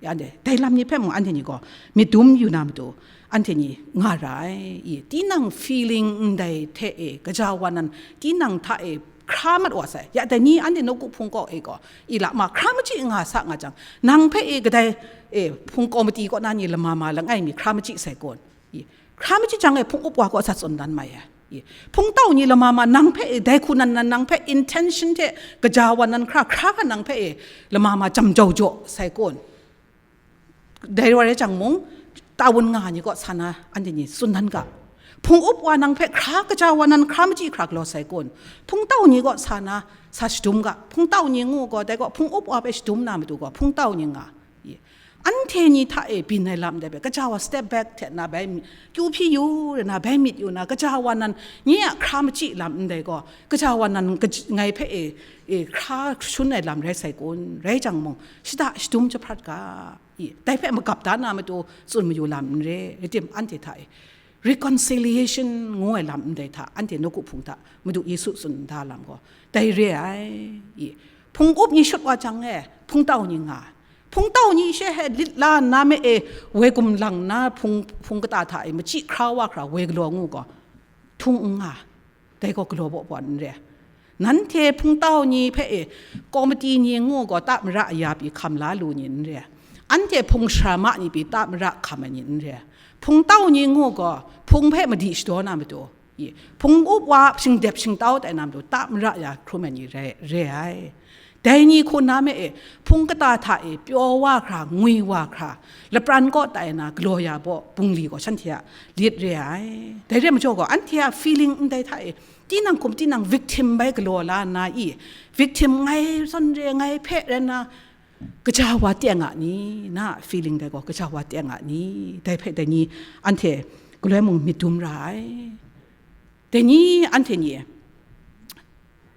Ya, anhte, dai lam ni hpe mung anhte ni gaw myit dum yu na matu, anhte ni nga ra ai. I, tinang feeling ndai hte e, kaja wa nan, tinang hta e hkra mat wa sai. Ya, dai ni anhte nawku hpung kaw e gaw, i la ma hkra machyi nga sa nga jang, nang hpe e kadai e hpung kaw mati kaw na ni lama ma langai mi hkra machyi sai kun? I, hkra machyi jang e hpung up wa kaw sa tsun dan mai ai. I, hpung tau ni lama ma nang hpe e, dai hku nan nan nang hpe intention hte kaja wa nan hkra, hkra hkra nang hpe e lama ma jam jau jaw sai kun? Dai wa rai jang mung, tawun nga ni kaw sa na anhte ni tsun dan ga. Hpung up wa nang hpe hkra kaja wa nan hkra machyi hkra galaw sai kun? Hpung tau ni kaw sa na sa shadum ga. Hpung tau ni ngu gaw, dai gaw hpung up wa hpe shadum na matu gaw, hpung tau ni nga. I, Anhte ni hta e byin ai lam ndai hpe, kaja wa step back hte na bai mi-, kyu hpyi yu re na, bai myit yu na, kaja wa nan nye a hkra machyi lam ndai gaw, kaja wa nan kaj-, ngai hpe e, e, hkra shun ai lam rai sai kun, rai jang mung, shada shadum jahprat ga, i, dai hpe magap da na matu tsun mayu lam n re, rai tim, anhte hta e, reconciliation ngu ai lam ndai hta, anhte nawku hpung hta Madu Yesu tsun da lam gaw, dai re ai, i, hpung up ni shut wa jang e, hpung tau ni nga ai. Hpung tau ni she he lit la nna me e, woi gumlang nna hpung, hpung kata hta e, machyi hkra wa hkra woi galaw ngu gaw, htung n nga, dai gaw galaw baw baw n re. Nanhte hpung tau ni hpe e, komiti ni ngu gaw ta mara ya pyi hkam la lu ni n re. Anhte hpung sara ma ni pyi ta mara hkam ai ni n re. Hpung tau ni ngu gaw, hpung hpe madi shadaw na matu, i, hpung up wa shingdep shingtau tai na matu, ta mara ya hkrum ai ni re, re ai. Dai ni hku na me e, hpung kata hta e, pyaw wa hkra, ngwi wa hkra, lapran kaw tai na, galaw ya baw, bungli gaw shanhte a lit re ai. Dai re majaw gaw, anhte a feeling ndai hta e, tinang hkum tinang victim bai galaw la nna i, victim ngai zawn re, ngai hpe rai nna, kaja wa teng a ni, na a feeling dai gaw, kaja wa teng a ni, dai hpe dai ni, anhte galoi mung myit dum ra ai. Dai ni, anhte ni,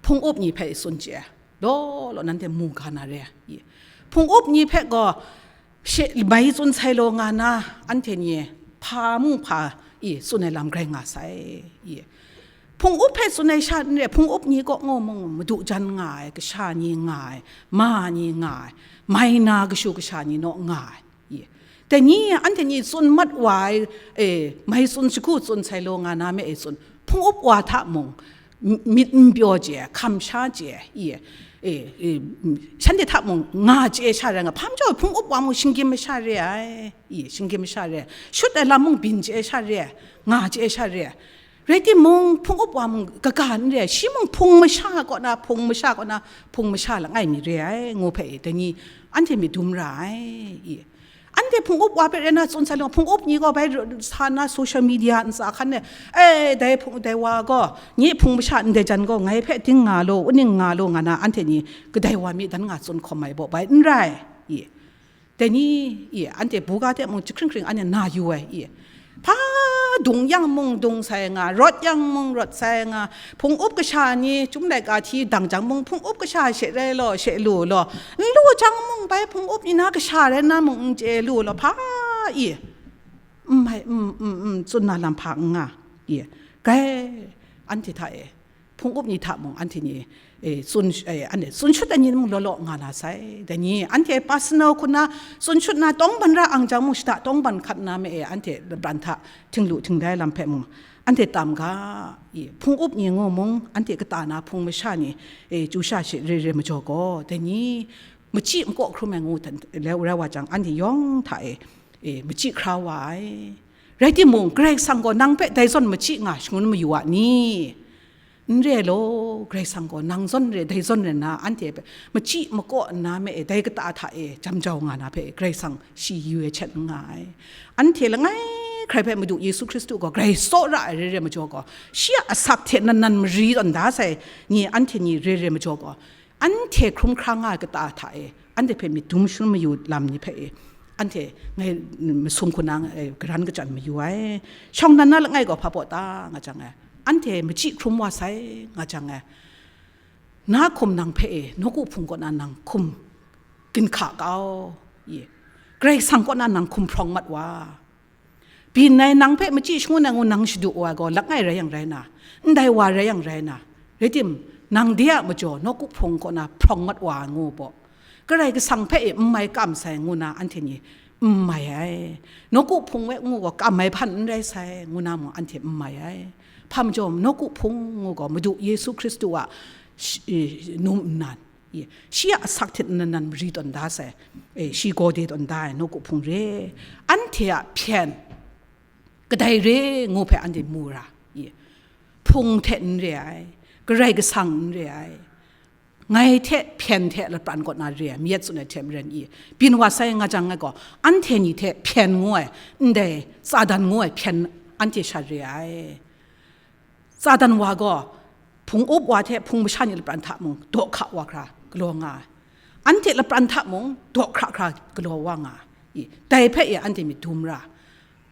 hpung up ni hpe tsun chye ai, law law nanhte mu ga na re ai. Hpung up ni hpe gaw, she, mai tsun sai law nga na, anhte ni hpa mung hpa i tsun ai lam grai nga sai. I, hpung up hpe tsun ai sha n re, hpung up ni kaw ngu mung madu jan nga ai, kasha ni nga ai, ma ni nga ai, mai na kashu kasha ni naw nga ai. I, dai ni, anhte ni tsun mat wa ai, e, mai tsun shagu tsun sai law nga na me e tsun, hpung up wa hta mung, m-, myit n pyaw chye, hkam sha chye, i, e, e, shanhte hta mung nga chye sha rai nga, hpa majaw hpung up wa mung shinggyim masha re ai, i, shinggyim masha re ai, shut ai lam mung byin chye sha re ai, nga chye sha re ai. Rai timung, hpung up wa mung kaga n re ai, shi mung hpung masha kaw na, hpung masha kaw na, hpung masha langai mi re ai, ngu hpe, dai ni, anhte myit dum ra ai, i. Anhte hpung up wa hpe rai na tsun sai law, hpung up ni gaw bai sa na social media ntsa hkan e, e, dai hpung, dai wa gaw, nye hpung masha ndai jan gaw, ngai hpe ting nga law, uning nga law, nga na, anhte ni kadai wa mi dan nga tsun hkawm ai baw bai n rai, i. Dai ni, i, anhte buga hte mung jahkring hkring anhte na yu ai, i. Hpa dung yang mung dung sai nga, rawt yang mung rawt sai nga, hpung up kasha ni, chyum laika hti dang jang mung, hpung up kasha she rai law, she lu law, n lu jang mung, bai hpung up ni na kasha rai na mung n chye lu law, hpa i, n mai, n, n, n, tsun na lam hpa n nga, i, grai, anhte hta e, hpung up ni hta mung, anhte ni, e, tsun, e, anhte tsun shut ai ni mung law law nga na sai. Dai ni, anhte personal hku na, tsun shut na, tawng ban ra ang jang mung, shada tawng ban hkat na me e, anhte lapran hta, htinglu htingdai lam hpe mung, anhte tam ga, i, hpung up ni ngu mung, anhte kata na hpung masha ni, e, chyu sha she re re majaw gaw, dai ni, machyi makaw hkrum ai ngu htan, leu rai wa jang, anhte yawng hta e, e, machyi hkra wa ai. Rai timung, Karai Kasang gaw nang hpe dai zawn machyi nga shangun mayu a ni? N re law, Karai Kasang gaw nang zawn re, dai zawn re na, anhte hpe machyi makaw nna me e, dai kata hta e jam jau nga na hpe Karai Kasang shi yu e htet n nga ai. Anhte langai hkrai hpe Madu Yesu Hkristu gaw grai tsawra ai re re majaw gaw, shi a asak hte nan nan mari tawn da sai ni, anhte ni re re majaw gaw, anhte hkrum hkra nga ai kata hta e, anhte hpe myit dum shangun mayu lam ni hpe e, anhte ngai masum hku na, e, garan kachyan mayu ai. Shawng nnan na langai gaw hpa baw ta nga jang e, anhte machyi hkrum wa sai nga jang e, na hkum nang hpe e, nawku hpung kaw na nang hkum ginhka kau, i, Karai Kasang kaw na nang hkum hprawng mat wa. Byin ai nang hpe machyi shangun ai ngu nang shadu wa gaw, langai rai yang rai na, ndai wa rai yang rai na, rai tim, nang de a majaw nawku hpung kaw na hprawng mat wa ai ngu baw, Karai Kasang hpe e n mai kam sai ngu na anhte ni n mai ai. Nawku hpung we ngu gaw kam ai hpan n rai sai ngu na mung anhte n mai ai. Hpa majaw, nawku hpung ngu gaw Madu Yesu Hkristu a sh-, e, num nnan, i, shi a asak hte nan nan mari tawn da sai, e, shi gawde tawn da ai nawku hpung re, anhte a hpyen kadai re ngu hpe anhte mu ra, i, hpung hte n re ai, Karai Kasang n re ai, ngai hte hpyen hte lapran kaw na re ai, myit tsun ai hte maren i, byin wa sai nga jang ai gaw, anhte ni hte hpyen ngu ai, ndai Satan ngu ai hpyen anhte sha re ai. Satan wa gaw, hpung up wa hte hpung masha ni lapran hta mung, daw hka wa hkra galaw nga ai. Anhte lapran hta mung, daw hkra hkra galaw wa nga ai. I, dai hpe e anhte myit dum ra.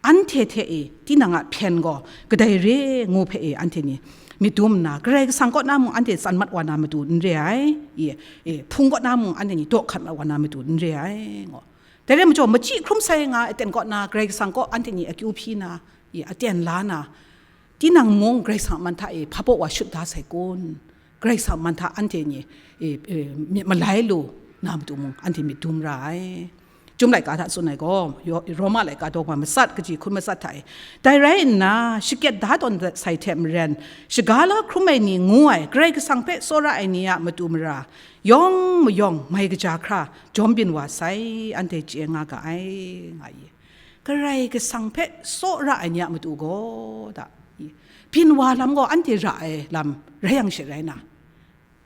Anhte hte e tinang a hpyen gaw kadai re ngu hpe e anhte ni myit dum nna, Karai Kasang kaw na mung anhte tsan mat wa na matu n re ai, i, e, hpung kaw na mung anhte ni daw hkat mat wa na matu n re ai, ngu. Dai rai majaw, machyi hkrum sai nga ai aten kaw na Karai Kasang kaw anhte ni akyu hpyi na, i, aten la na, tinang mung Karai Kasang a man hta e hpa baw wa shut da sai kun? Karai Kasang a man hta anhte ni, e, e, myit malai lu na matu mung anhte myit dum ra ai. Chyum laika hta tsun ai gaw, Yo-, Roma laika daw wa matsat, kaji hkun matsat hta e, dai rai nna, shakyet da tawn dat sai hte maren, shaga la hkrum ai ni ngu ai, Karai Kasang hpe tsawra ai ni a matu mara, yawng mayawng mai kaja hkra jawm byin wa sai, anhte chye nga ga ai, nga i. Karai Kasang hpe tsawra ai ni a matu gaw, da, i, byin wa lam gaw anhte ra ai lam rai yang she rai na,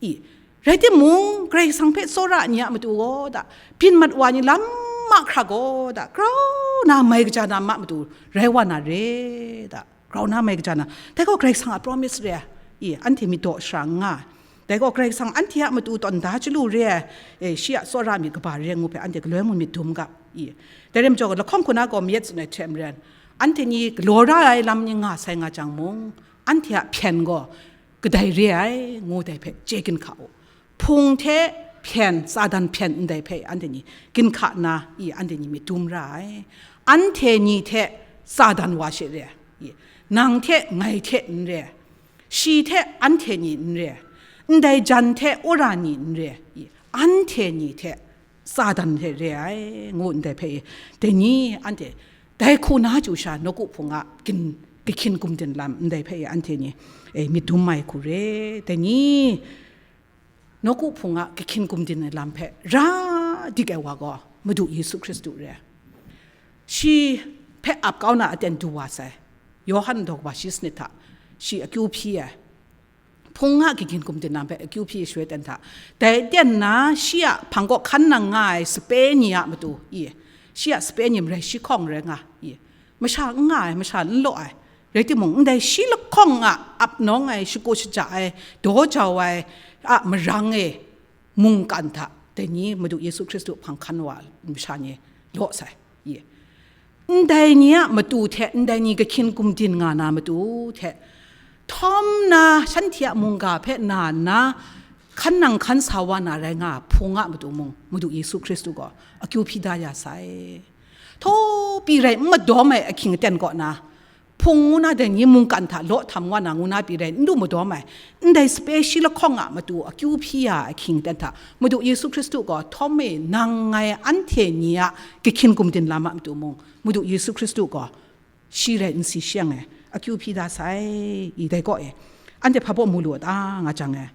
i, rai timung, Karai Kasang hpe tsawra ai ni a matu gaw, da, byin mat wa ni lam mahkra gaw, da, grau na mai kaja na ma matu rai wa na re, da, grau na mai kaja na, dai gaw Karai Kasang a promise re ai, i, anhte myit daw shara n nga ai. Dai gaw Karai Kasang anhte a matu tawn da chyalu re ai, e, shi a tsawra myit kaba re ai ngu hpe anhte galoi mung myit dum ga, i. Dai rai majaw, lahkawng hku na gaw mayat tsun ai hte maren, anhte ni galaw ra ai lam ni nga sai nga jang mung, anhte a hpyen gaw kadai re ai ngu dai hpe chye ginhka u. Hpung hte hpyen, Satan hpyen ndai hpe anhte ni ginhka nna, i, anhte ni myit dum ra ai. Anhte ni hte Satan wa she re ai, i, nang hte ngai hte n re ai, shi hte anhte ni n re ai, ndai jan hte wora ni n re ai, i, anhte ni hte Satan hte re ai, ngu ndai hpe, dai ni anhte dai hku na chyu sha, nawku hpung a gin, kahkyin gumdin lam ndai hpe anhte ni, e, myit dum ai hku re. Dai ni nawku hpung a kahkyin gumdin ai lam hpe ra dik ai wa gaw Madu Yesu Hkristu re. Shi hpe ap kau na aten du wa sai. Yawhan daw wa shi sanit hta shi akyu hpyi ai. Hpung a kahkyin gumdin lam hpe akyu hpyi shaloi ten hta, dai ten na shi a hpang kaw hkan nang nga ai sape ni a matu, i, shi a sape ni marai shi hkawng rai nga, i, masha n nga ai, masha n law ai, rai timung, ndai shi lahkawng a ap nawng ai, shagu shaja ai, daw jau ai a marang e, mungkan hta dai ni Madu Yesu Hkristu hpang hkan wa masha ni law sai, i. Ndai ni a matu hte, ndai ni kahkyin gumdin nga na matu hte, htawm na shanhte a mungga hpe na nna, hkan nang hkan sa wa na rai nga ai hpung a matu mung, Madu Yesu Hkristu gaw akyu hpyi da ya sai. Htaw pyi rai n madawm ai ahkying aten kaw na, hpung ngu na dai ni mungkan hta law htam wa na ngu na pyi rai n du madawm ai, ndai sape shi lahkawng a matu akyu hpyi ya ai ahkying aten hta, Madu Yesu Hkristu gaw, htawm e, nang ngai anhte ni a kahkyin gumdin lam a matu mung, Madu Yesu Hkristu gaw shi rai n si sheng ai, akyu hpyi da sai, i, dai kaw e, anhte hpa baw mu lu a ta, nga jang e,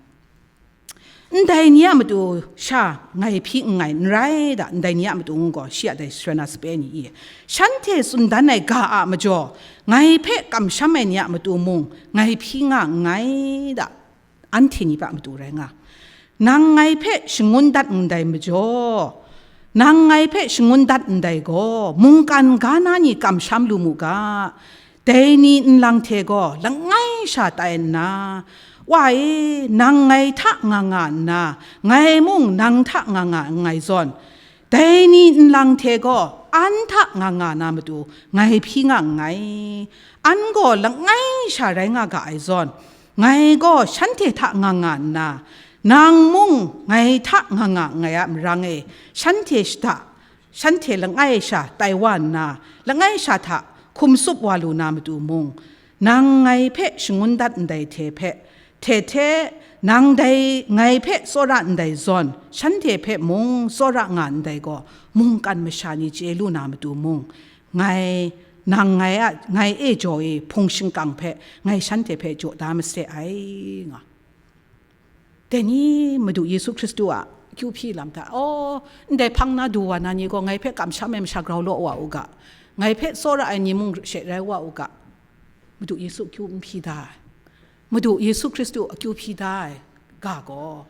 ndai ni a matu sha ngai hpyi nngai n rai da, ndai ni a matu ngu gaw, shi a dai shaloi na sape ni, i, shanhte tsun dan ai ga a majaw, ngai hpe kamsham ai ni a matu mung, ngai hpyi nga nngai da, anhte ni hpe a matu rai nga. Nang ngai hpe shangun dat ndai majaw, nang ngai hpe shangun dat ndai gaw, mungkan ga na ni kamsham lu mu ga, dai ni nlang hte gaw langai sha tai nna, Wa e, nang ngai hta nga nga nna, ngai mung nang hta nga nga nngai zawn, dai ni nlang hte gaw an hta nga nga na matu ngai hpyi nga nngai. An gaw langai sha rai nga ga ai zawn, ngai gaw shanhte hta nga nga nna, nang mung ngai hta nga nga nngai a marang e, shanhte shada, shanhte langai sha tai wa nna, langai sha hta hkum tsup wa lu na matu mung, nang ngai hpe shangun dat ndai hte hpe, hte hte, nang dai ngai hpe tsawra ndai zawn, shanhte hpe mung tsawra nga ndai gaw, mungkan masha ni chye lu na matu mung, ngai, nang ngai a, ngai e jaw e hpung shingkang hpe, ngai shanhte hpe jaw da mase ai, nga. Dai ni Madu Yesu Hkristu a kyu hpyi lam hta, aw, ndai hpang na du wa na ni gaw ngai hpe kamsham ai masha grau law wa u ga, ngai hpe tsawra ai ni mung she rai wa u ga, Madu Yesu kyu n hpyi da ai. Madu Yesu Hkristu akyu hpyi da ai ga gaw,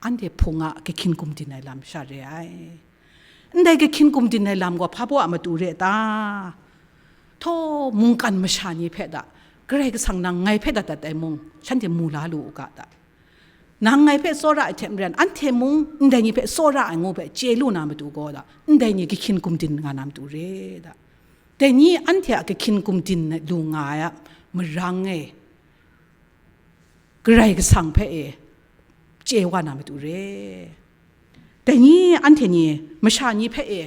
anhte hpung a kahkyin gumdin ai lam sha re ai. Ndai kahkyin gumdin ai lam gaw hpa baw a matu re ta? Htaw, mungkan masha ni hpe da, Karai Kasang nang ngai hpe dat dat ai mung, shanhte mu la lu u ga da. Nang ngai hpe tsawra ai hte maren, anhte mung ndai ni hpe tsawra ai ngu hpe chye lu na matu gaw da, ndai ni kahkyin gumdin nga na matu re da. Dai ni anhte a kahkyin gumdin lu nga ai a marang e, Karai Kasang hpe e chye wa na matu re. Dai ni anhte ni masha ni hpe e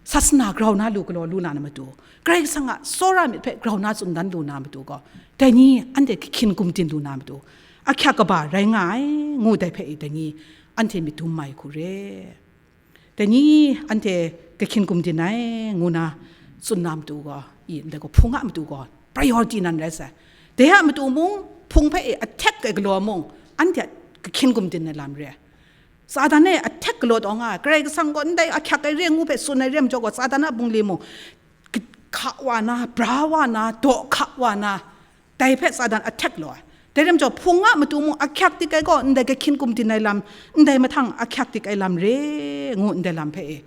sasana grau na lu galaw lu na matu, Karai Kasang a tsawra myit hpe grau na tsun dan lu na matu gaw, dai ni anhte kahkyin gumdin lu na matu, ahkyak kaba rai nga ai, ngu dai hpe e dai ni anhte myit dum mai hku re. Dai ni anhte kahkyin gumdin ai, ngu na tsun na matu gaw, i ndai gaw hpung a matu gaw priority nan rai sai. Dai a matu mung, hpung hpe e attack ai galaw mung, anhte a kahkyin gumdin ai lam re. Satan e attack galaw taw nga ai, Karai Kasang gaw ndai ahkyak ai re ngu hpe tsun ai re majaw gaw, Satan a bungli mung, hka wa na, bra wa na, daw hka wa na, dai hpe Satan attack law ai. Dai rai majaw, hpung a matu mung ahkyak dik ai gaw, ndai kahkyin gumdin ai lam, ndai mahtang ahkyak dik ai lam re, ngu ndai lam hpe e,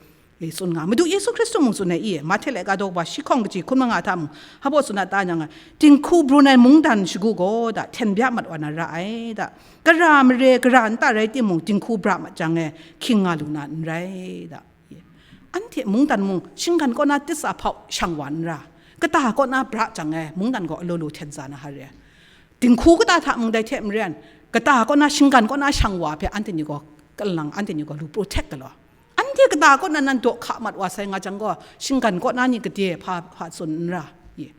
e tsun nga. Madu Yesu Hkristu mung tsun ai i, Mahte laika daw wa shi hkawng kaji hkun manga hta mung, hpa baw tsun a ta nyang ai, dinghku brun ai mungdan shagu gaw da, hten bya mat wa na ra ai da. Kara mare, kara nta rai timung, dinghku bra mat jang e, hkying nga lu na n rai da. Anhte mungdan mung, shinggan kaw na titsa hpau shang wa n ra, kata kaw na bra jang e, mungdan gaw alaw law hten za na ha re. Dinghku kata hta mung dai hte maren, kata kaw na, shinggan kaw na shang wa hpe anhte ni gaw, kalang anhte ni gaw lu protect galaw. Anhte kata kaw na nan daw hka mat wa sai nga jang gaw, shinggan kaw na ni gade hpa, hpa tsun n ra. Ye.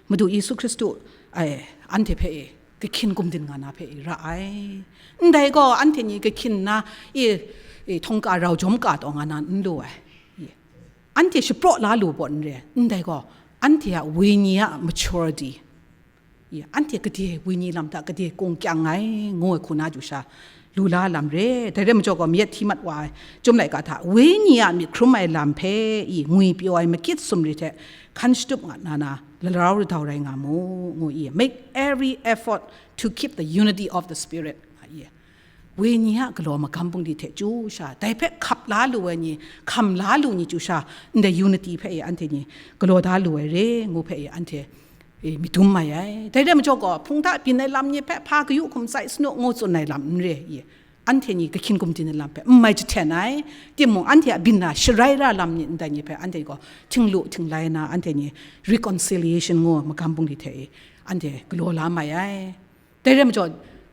Madu Yesu Hkristu, ai, anhte hpe e, kahkyin gumdin nga na hpe e, ra ai. Ndai gaw, anhte ni kahkyin na, e, e, htawng ka rau jawm ka taw nga na n lu ai. Ye. Anhte shapraw la lu pawt n re, ndai gaw, anhte a wenyi a maturity, ye, anhte gade wenyi lam hta gade kung kyang ai, ngu ai hku na chyu sha, lu la lam re. Dai rai majaw gaw, mayat hti mat wa ai, Chyum laika hta, wenyi a myit hkrum ai lam hpe i ngwi pyaw ai makit sumri hte hkan shatup nga na na, larau radau rai nga mu, ngu i, make every effort to keep the unity of the Spirit, nga i. Wenyi a galaw magam bungli hte chyu sha, dai hpe hkap la lu ai ni, hkam la lu ni chyu sha, ndai unity hpe e anhte ni galaw da lu ai re, ngu hpe e anhte, e, myit dum mai ai. Dai rai majaw gaw, hpung hta byin ai lam ni hpe hpa kayu hkum tsai sanu ngu tsun ai lam n re i, anhte ni kahkyin gumdin ai lam hpe n mai jahten ai, timung anhte a byin na sharai ra lam ni ndai ni hpe anhte gaw htinglu htinglai na, anhte ni reconciliation ngu magam bungli hte e anhte galaw la mai ai. Dai rai majaw,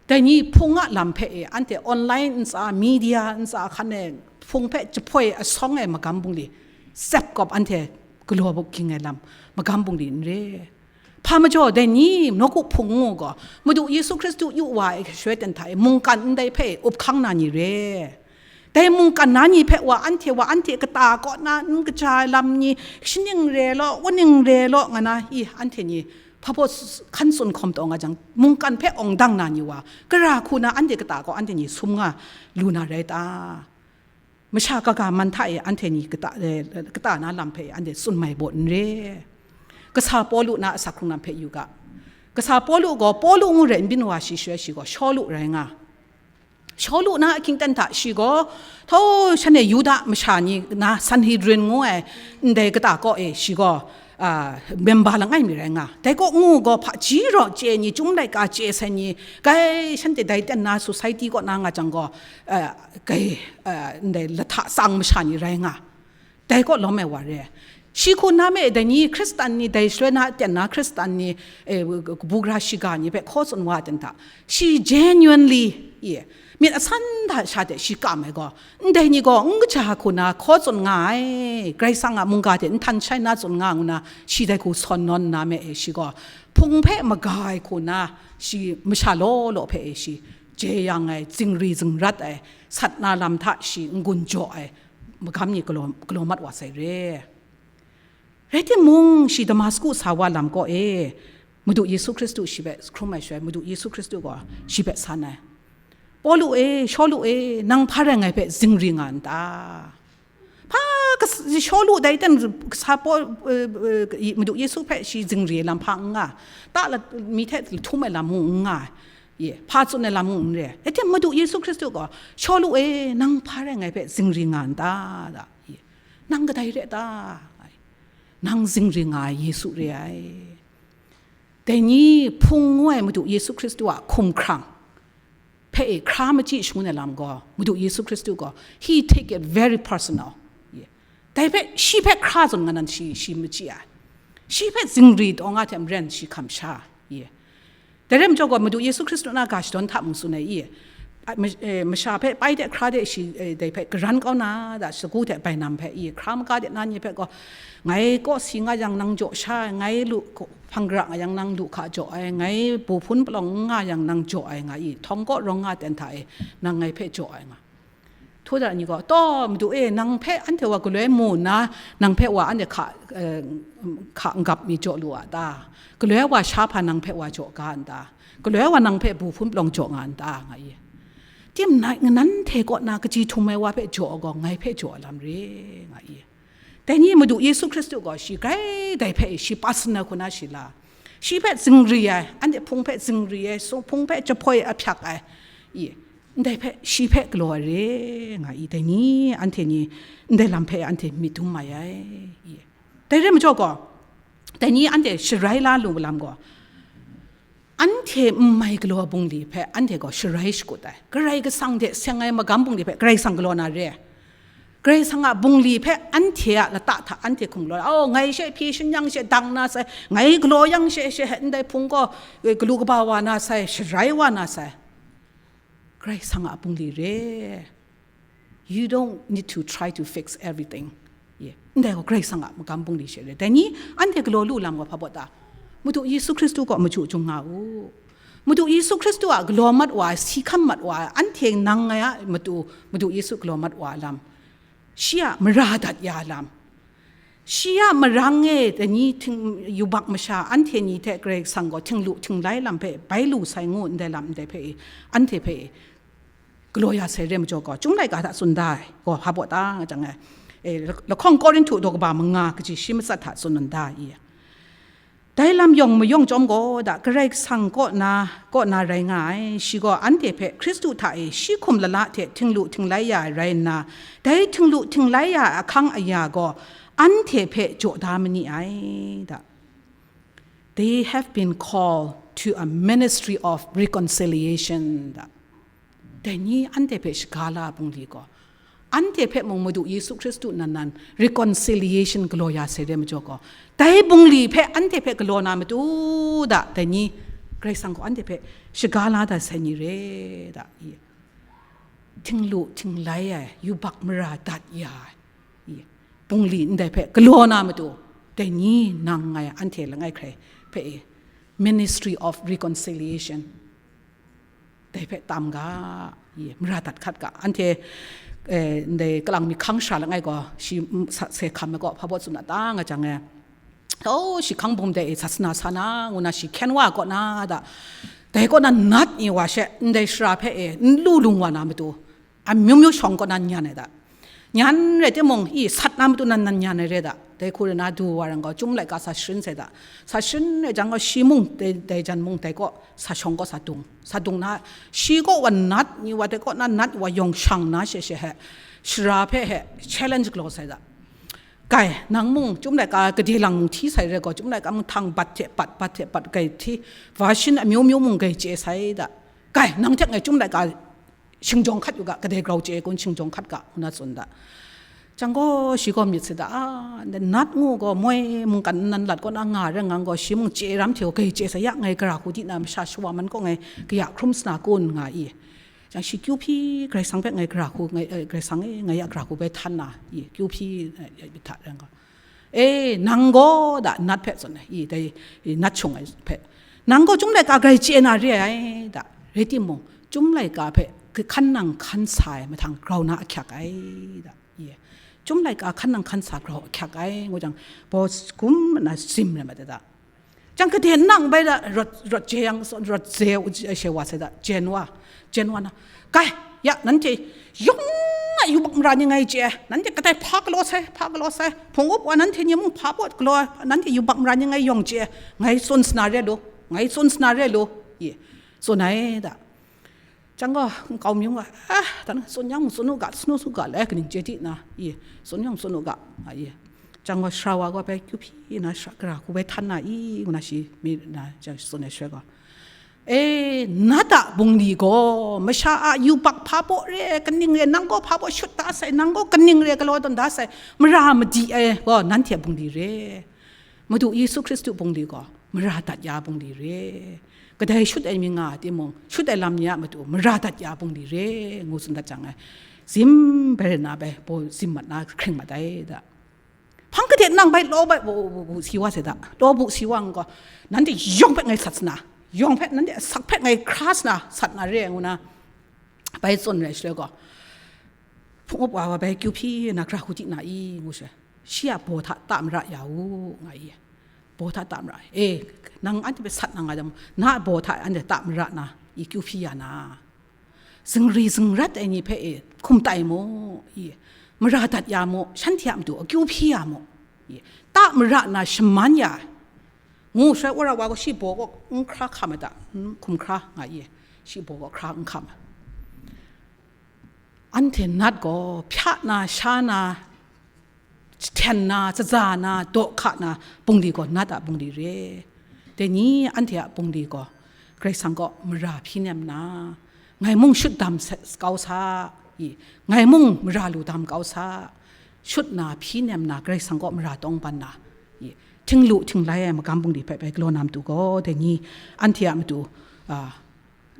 dai ni hpung a lam hpe e, anhte online ntsa, media ntsa hkan e, hpung hpe jahpoi asawng ai magam bungli, tsep kawp anhte galaw buk ging ai lam, magam bungli n re. Hpa majaw, dai ni nawku hpung ngu gaw, Madu Yesu Hkristu yu wa ai shaloi ten hta e, mungkan ndai hpe e up hkang na ni re. Dai mungkan na ni hpe wa, anhte wa, anhte kata kaw na n kaja ai lam ni, shaning re law, waning re law, nga na, i, anhte ni hpa baw s-, hkan tsun hkawm taw nga jang, mungkan hpe awng dang na ni wa, kara hku na anhte kata kaw anhte ni sum nga lu na rai ta? Masha kaga man hta e anhte ni kata, eh, kata na lam hpe anhte tsun mai baw n re. Kasa Pawlu na asak hkrung lam hpe yu ga. Kasa Pawlu gaw, Pawlu ngu rai n byin wa shi shaloi shi gaw, Shawlu rai nga. Shawlu na ahkying ten hta shi gaw, thaw shan e Yuda masha ni na Sanhedrin ngu ai ndai kata kaw e shi gaw, a, memba langai mi rai nga. Dai kaw ngu gaw, hpaji raw chye ni, Chyum laika chye sai ni, kai shanhte dai ten na society kaw na nga jang gaw, a, kai, a, ndai lahta tsang masha ni rai nga. Dai kaw lawm ai wa re. Shi hku na me, dai ni Hkristan ni, dai shaloi na ten na Hkristan ni, e, bugra shiga ni hpe hkaw tsun wa ten hta, shi genuinely, ye, myit asan hta sha de shi kam ai gaw, ndai ni gaw n kaja hku na hkaw tsun nga ai, Karai Kasang a mungga hte n htan shai na tsun nga ngu na, shi dai hku sawn nawn nna me e, shi gaw hpung hpe maga ai hku na, shi masha law law hpe e, shi jeyang ai, zingri zingrat ai, sat na lam hta shi n-gun jaw ai, magam ni galaw, galaw mat wa sai re. Rai timung, shi Damasku sa wa lam kaw e, Madu Yesu Hkristu shi hpe hkrum ai shaloi, Madu Yesu Hkristu gaw shi hpe san ai, "Pawlu e, Shawlu e, nang hpa rai ngai hpe zingri nga n ta?" Hpa kas-, Shawlu dai ten kasa Paw-, eh, eh, Madu Yesu hpe shi zingri ai lam hpa n nga, ta la-, mi hte lahtum ai lam mung n nga, ye, hpa tsun ai lam mung n re. Rai timung, Madu Yesu Hkristu gaw, "Shawlu e, nang hpa rai ngai hpe zingri nga n ta?" da, ye, "Nang kadai re ta?" Nang zingri nga ai Yesu re ai. Dai ni hpung ngu ai Madu Yesu Hkristu a hkumhkrang, hpe e hkra machyi shangun ai lam gaw, Madu Yesu Hkristu gaw, he take it very personal. Ye. Dai hpe, shi hpe hkra zawn nga nan shi, shi machyi ai. Shi hpe zingri taw nga hte maren shi hkam sha. Ye. Dai rai majaw gaw, Madu Yesu Hkristu na ga shadawn hta mung tsun ai i, a, ma-, e, masha hpe pai de hkra de shi, e, dai hpe garan kau na da, sagu hte bainam hpe i, hkra maga de na ni hpe gaw, ngai kaw si nga yang nang jaw sha ai, ngai lu kaw, hpang gara nga yang nang lu hka jaw ai, ngai bu hpun palawng n nga yang nang jaw ai nga i, htawng kaw rawng nga ten hta e, nang ngai hpe jaw ai nga. Htu da ni gaw, taw, Madu e, nang hpe anhte wa galoi mu nna, nang hpe wa anhte hka, eh, hka n-gap mi jaw lu a ta? Galoi wa sha hpa nang hpe wa jaw ga n ta? Galoi wa nang hpe bu hpun palawng jaw nga n ta? Nga i. Tim nai, nanhte kaw na kaji htum ai wa hpe jaw ai gaw, ngai hpe jaw ai lam re, nga i. Dai ni Madu Yesu Hkristu gaw shi grai dai hpe shi personal hku na shi la. Shi hpe zingri ai, anhte hpung hpe zingri ai, so hpung hpe jahpoi ahpyak ai. I, ndai hpe, shi hpe galaw ai re, nga i, dai ni, anhte ni, ndai lam hpe anhte myit dum mai ai. I. Dai re majaw gaw, dai ni anhte sharai la lu lam gaw, anhte n mai galaw bungli hpe anhte gaw sharai shakut ai. Karai Kasang hte seng ai magam bungli hpe Karai Kasang galaw na re. Karai Kasang a bungli hpe anhte a lata hta anhte hkum galaw, oh, ngai she hpyi shin yang she dang na sai, ngai galaw yang she, she ndai hpung gaw, eh, galu kaba wa na sai, sharai wa na sai. Karai Kasang a bungli re. You don't need to try to fix everything. Ye. Ndai gaw Karai Kasang a magam bungli she re. Dai ni, anhte galaw lu lam gaw hpa baw ta? Madu Yesu Hkristu kaw machyu chyum nga u. Madu Yesu Hkristu a galaw mat wa ai, si hkam mat wa ai, anhte nang ngai a matu, Madu Yesu galaw mat wa ai lam. Shi a mara dat ya ai lam. Shi a marang e, dai ni hting, yubak masha, anhte ni hte Karai Kasang gaw htinglu htinglai lam hpe bai lu sai ngu ndai lam ndai hpe e, anhte hpe e, galaw ya sai re majaw gaw, Chyum laika hta tsun da ai gaw, hpa baw ta nga jang e, e, lahkawng Korinhtu daw kaba manga kaji shi matsat hta tsun da i. Dai lam yawng mayawng chyawm gaw da, Karai Kasang kaw na, kaw na rai nga ai, shi gaw anhte hpe Hkristu hta e shi hkum lala hte htinglu htinglai ya ai rai nna, dai htinglu htinglai ya ai ahkang aya gaw anhte hpe jaw da ma ni ai, da. They have been called to a ministry of reconciliation, da. Dai ni anhte hpe shaga la ai bungli gaw, anhte hpe mung Madu Yesu Hkristu nan nan reconciliation galaw ya sai re majaw gaw, dai bungli hpe anhte hpe galaw na matu da, dai ni Karai Kasang gaw anhte hpe shaga la dat sai ni re da, i. Htinglu htinglai ai, yubak mara dat ya ai, i, bungli ndai hpe galaw na matu, dai ni nang ngai anhte langai hkrai hpe e, Ministry of Reconciliation. Dai hpe tam ga, i, mara dat hkat ga. Anhte, eh, ndai kalang mi hkang shara langai gaw, shi, mm, sa, se hkam ai gaw, hpa baw tsun a ta nga jang e, oh, shi hkang bum dai e, sasana sa na, ngu na shi hkyen wa kaw na da. Dai kaw na nat ni wa she, ndai shara hpe e, n lu lung wa na matu, amyu myu shawng kaw na nyan ai da. Nyan rai timung, i, sat na matu nan nan nyan ai re da. Dai hku rai na du wa rai gaw, Chyum laika sa sharin sai da. Sa sharin rai jang gaw, shi mung, dai, dai jan mung, dai kaw, sa shawng kaw sa dung. Sa dung na, shi kaw wa nat ni wa, dai kaw na nat wa yawng shang na she she he, shara hpe he, challenge galaw sai da. Kai, nang mung, Chyum laika gade lang mung hti sai re gaw, Chyum laika mung htang bat hte bat, bat hte bat gai hti, version amyu myu mung gai chye sai da. Kai, nang hte ngai Chyum laika shingjawng hkat yu ga, kadai grau chye kun shingjawng hkat ga, ngu na tsun da. Jang gaw, shi gaw myit sai da, a, nat ngu gaw, moi mungkan nnan lat kaw na nga rai ngang gaw, shi mung chye ram hte gaw, gai chye sai ya, ngai gara hku di na, masha shawa man kaw ngai, kaya hkrum sa na kun, nga i. Jang shi kyu hpyi, Karai Kasang hpe ngai gara hku, ngai, eh, Karai Kasang e, ngai ya gara hku bai htan na, i, kyu hpyi, eh, ya, hta rai ngang. E, nang gaw da, nat hpe tsun ai, i, dai, i, nat shung ai hpe. Nang gaw Chyum laika grai chye na re ai, da, rai timung, Chyum laika hpe hkan nang hkan sa ai mahtang grau na ahkyak ai, da, i. Chyum laika hkan nang hkan sa grau ahkyak ai, ngu jang, baw gum na sim rai mat ai da. Jang kade nang bai da, rawt, rawt je yang, rawt je u, she wa sai da, jen wa, jen wa na. Kai, ya, nanhte yawng a yubak mara ni ngai chye, nanhte kadai hpa galaw sai, hpa galaw sai, hpung up wa nanhte ni mung hpa pawt galaw, nanhte yubak mara ni ngai yawng chye, ngai tsun sa na re lu, ngai tsun sa na re lu, i, tsun ai da. Jang gaw, nkau myung gaw, ah, dan tsun yang tsun u ga, tsun u ga le, kaning chye di na, i, tsun yang tsun u ga, a, i. Jang gaw, shara wa gaw bai kyu hpyi na, shara gara hku bai htan na, i, ngu na shi, mi na, jang tsun ai shaloi gaw. E, nat a bungli gaw, masha a yubak hpa baw re, kaning re, nang gaw hpa baw shut da sai, nang gaw kaning re, galaw tawn da sai, mara madi ai gaw, nanhte a bungli re. Madu Yesu Hkristu bungli gaw, mara dat ya bungli re. Kadai shut ai mi nga timung, shut ai lam ni a matu, mara dat ya bungli re, ngu tsun dat jang ai. Zim bai rai na bai, baw zim mat na hkring mat ai da. Hpang kade nang bai law bai bu, bu, bu si wa se da. Law bu si wa n gaw, nanhte yawng hpe ngai sat sana. Yawng hpe, nanhte asak hpe ngai hkra sana, sat na re, ngu na. Bai tsun rai shaloi gaw, hpung up wa wa bai kyu hpyi na hkra hku di na i, ngu shaloi. Shi a baw hta ta mara ya u, nga i. Baw hta ta mara. E, nang anhte hpe sat na nga dam, na a baw hta anhte ta mara na, i kyu hpyi ya na. Zingri zingrat ai ni hpe e hkum tai mu, i, mara dat ya mu, shanhte a matu akyu hpyi ya mu, i, ta mara na shaman ya ai. Ngu shaloi, wora wa gaw shi baw kaw n hkra hkam ai ta, n hkum hkra nga i, shi baw kaw hkra n hkam ai. Anhte nat gaw hpya na, sha na, jahten na, jaza na, daw hka na, bungli gaw nat a bungli re. Dai ni anhte a bungli gaw Karai Kasang kaw mara hpyi nem na, ngai mung shut dam sa, kau sa, i, ngai mung mara lu dam kau sa, shut na, hpyi nem na, Karai Kasang kaw mara tawng ban na, i, htinglu htinglai ai magam bungli hpe bai galaw na matu gaw, dai ni anhte a matu, a,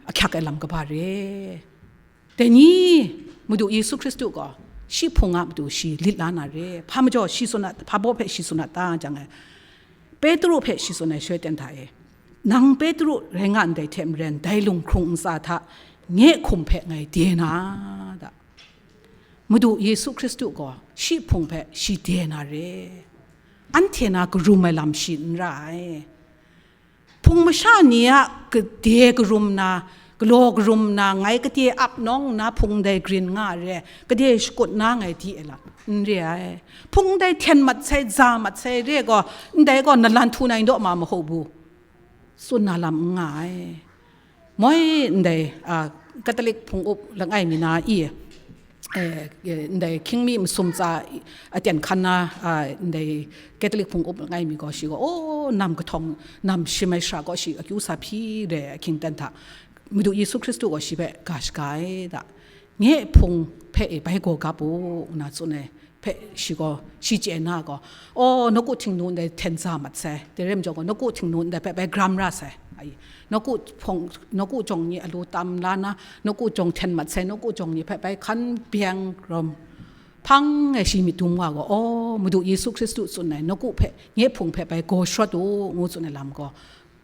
ahkyak ai lam kaba re. Dai ni, Madu Yesu Hkristu gaw shi hpung a matu shi lit la na re. Hpa majaw shi tsun a, hpa baw hpe shi tsun a ta jang ai, Petru hpe shi tsun ai shaloi ten hta e, nang Petru rai nga ndai hte maren, dai lunghkrung ntsa hta nye hkum hpe ngai de na, da. Madu Yesu Hkristu gaw shi hpung hpe shi de na re. Anhte na karum ai lam shi n ra ai. Hpung masha ni a kade karum na, galaw karum na, ngai kade ap nawng nna hpung dai grin nga re, kade shakut na ngai di ai lam, n re ai. Hpung dai hten mat sai, za mat sai re gaw, ndai gaw nalan htu na n daw ma maho bu, tsun na lam n nga ai. Moi ndai, a, Catholic hpung up langai mi na i, eh, eh, ndai hkying mi masum tsa aten hkan na, a, ndai Catholic hpung up langai mi gaw shi gaw, o, nam kahtawng, nam shim ai shara gaw shi akyu sa hpyi re ahkying ten hta, Madu Yesu Hkristu gaw shi hpe ga shaga ai da. Nye hpung hpe e bai gaw gap u, nna tsun ai hpe shi gaw, shi chye na gaw, "O, nawku htingnu ndai hten za mat sai, dai rai majaw gaw, nawku htingnu ndai hpe bai gram ra sai, ai, nawku hpawng, nawku jawng ni alu tam la na, nawku jawng hten mat sai, nawku jawng ni hpe bai hkan beng rawm hpang ai shi myit dum wa gaw, 'O, Madu Yesu Hkristu tsun ai, nawku hpe, nye hpung hpe bai gaw sharawt u,' ngu tsun ai lam gaw,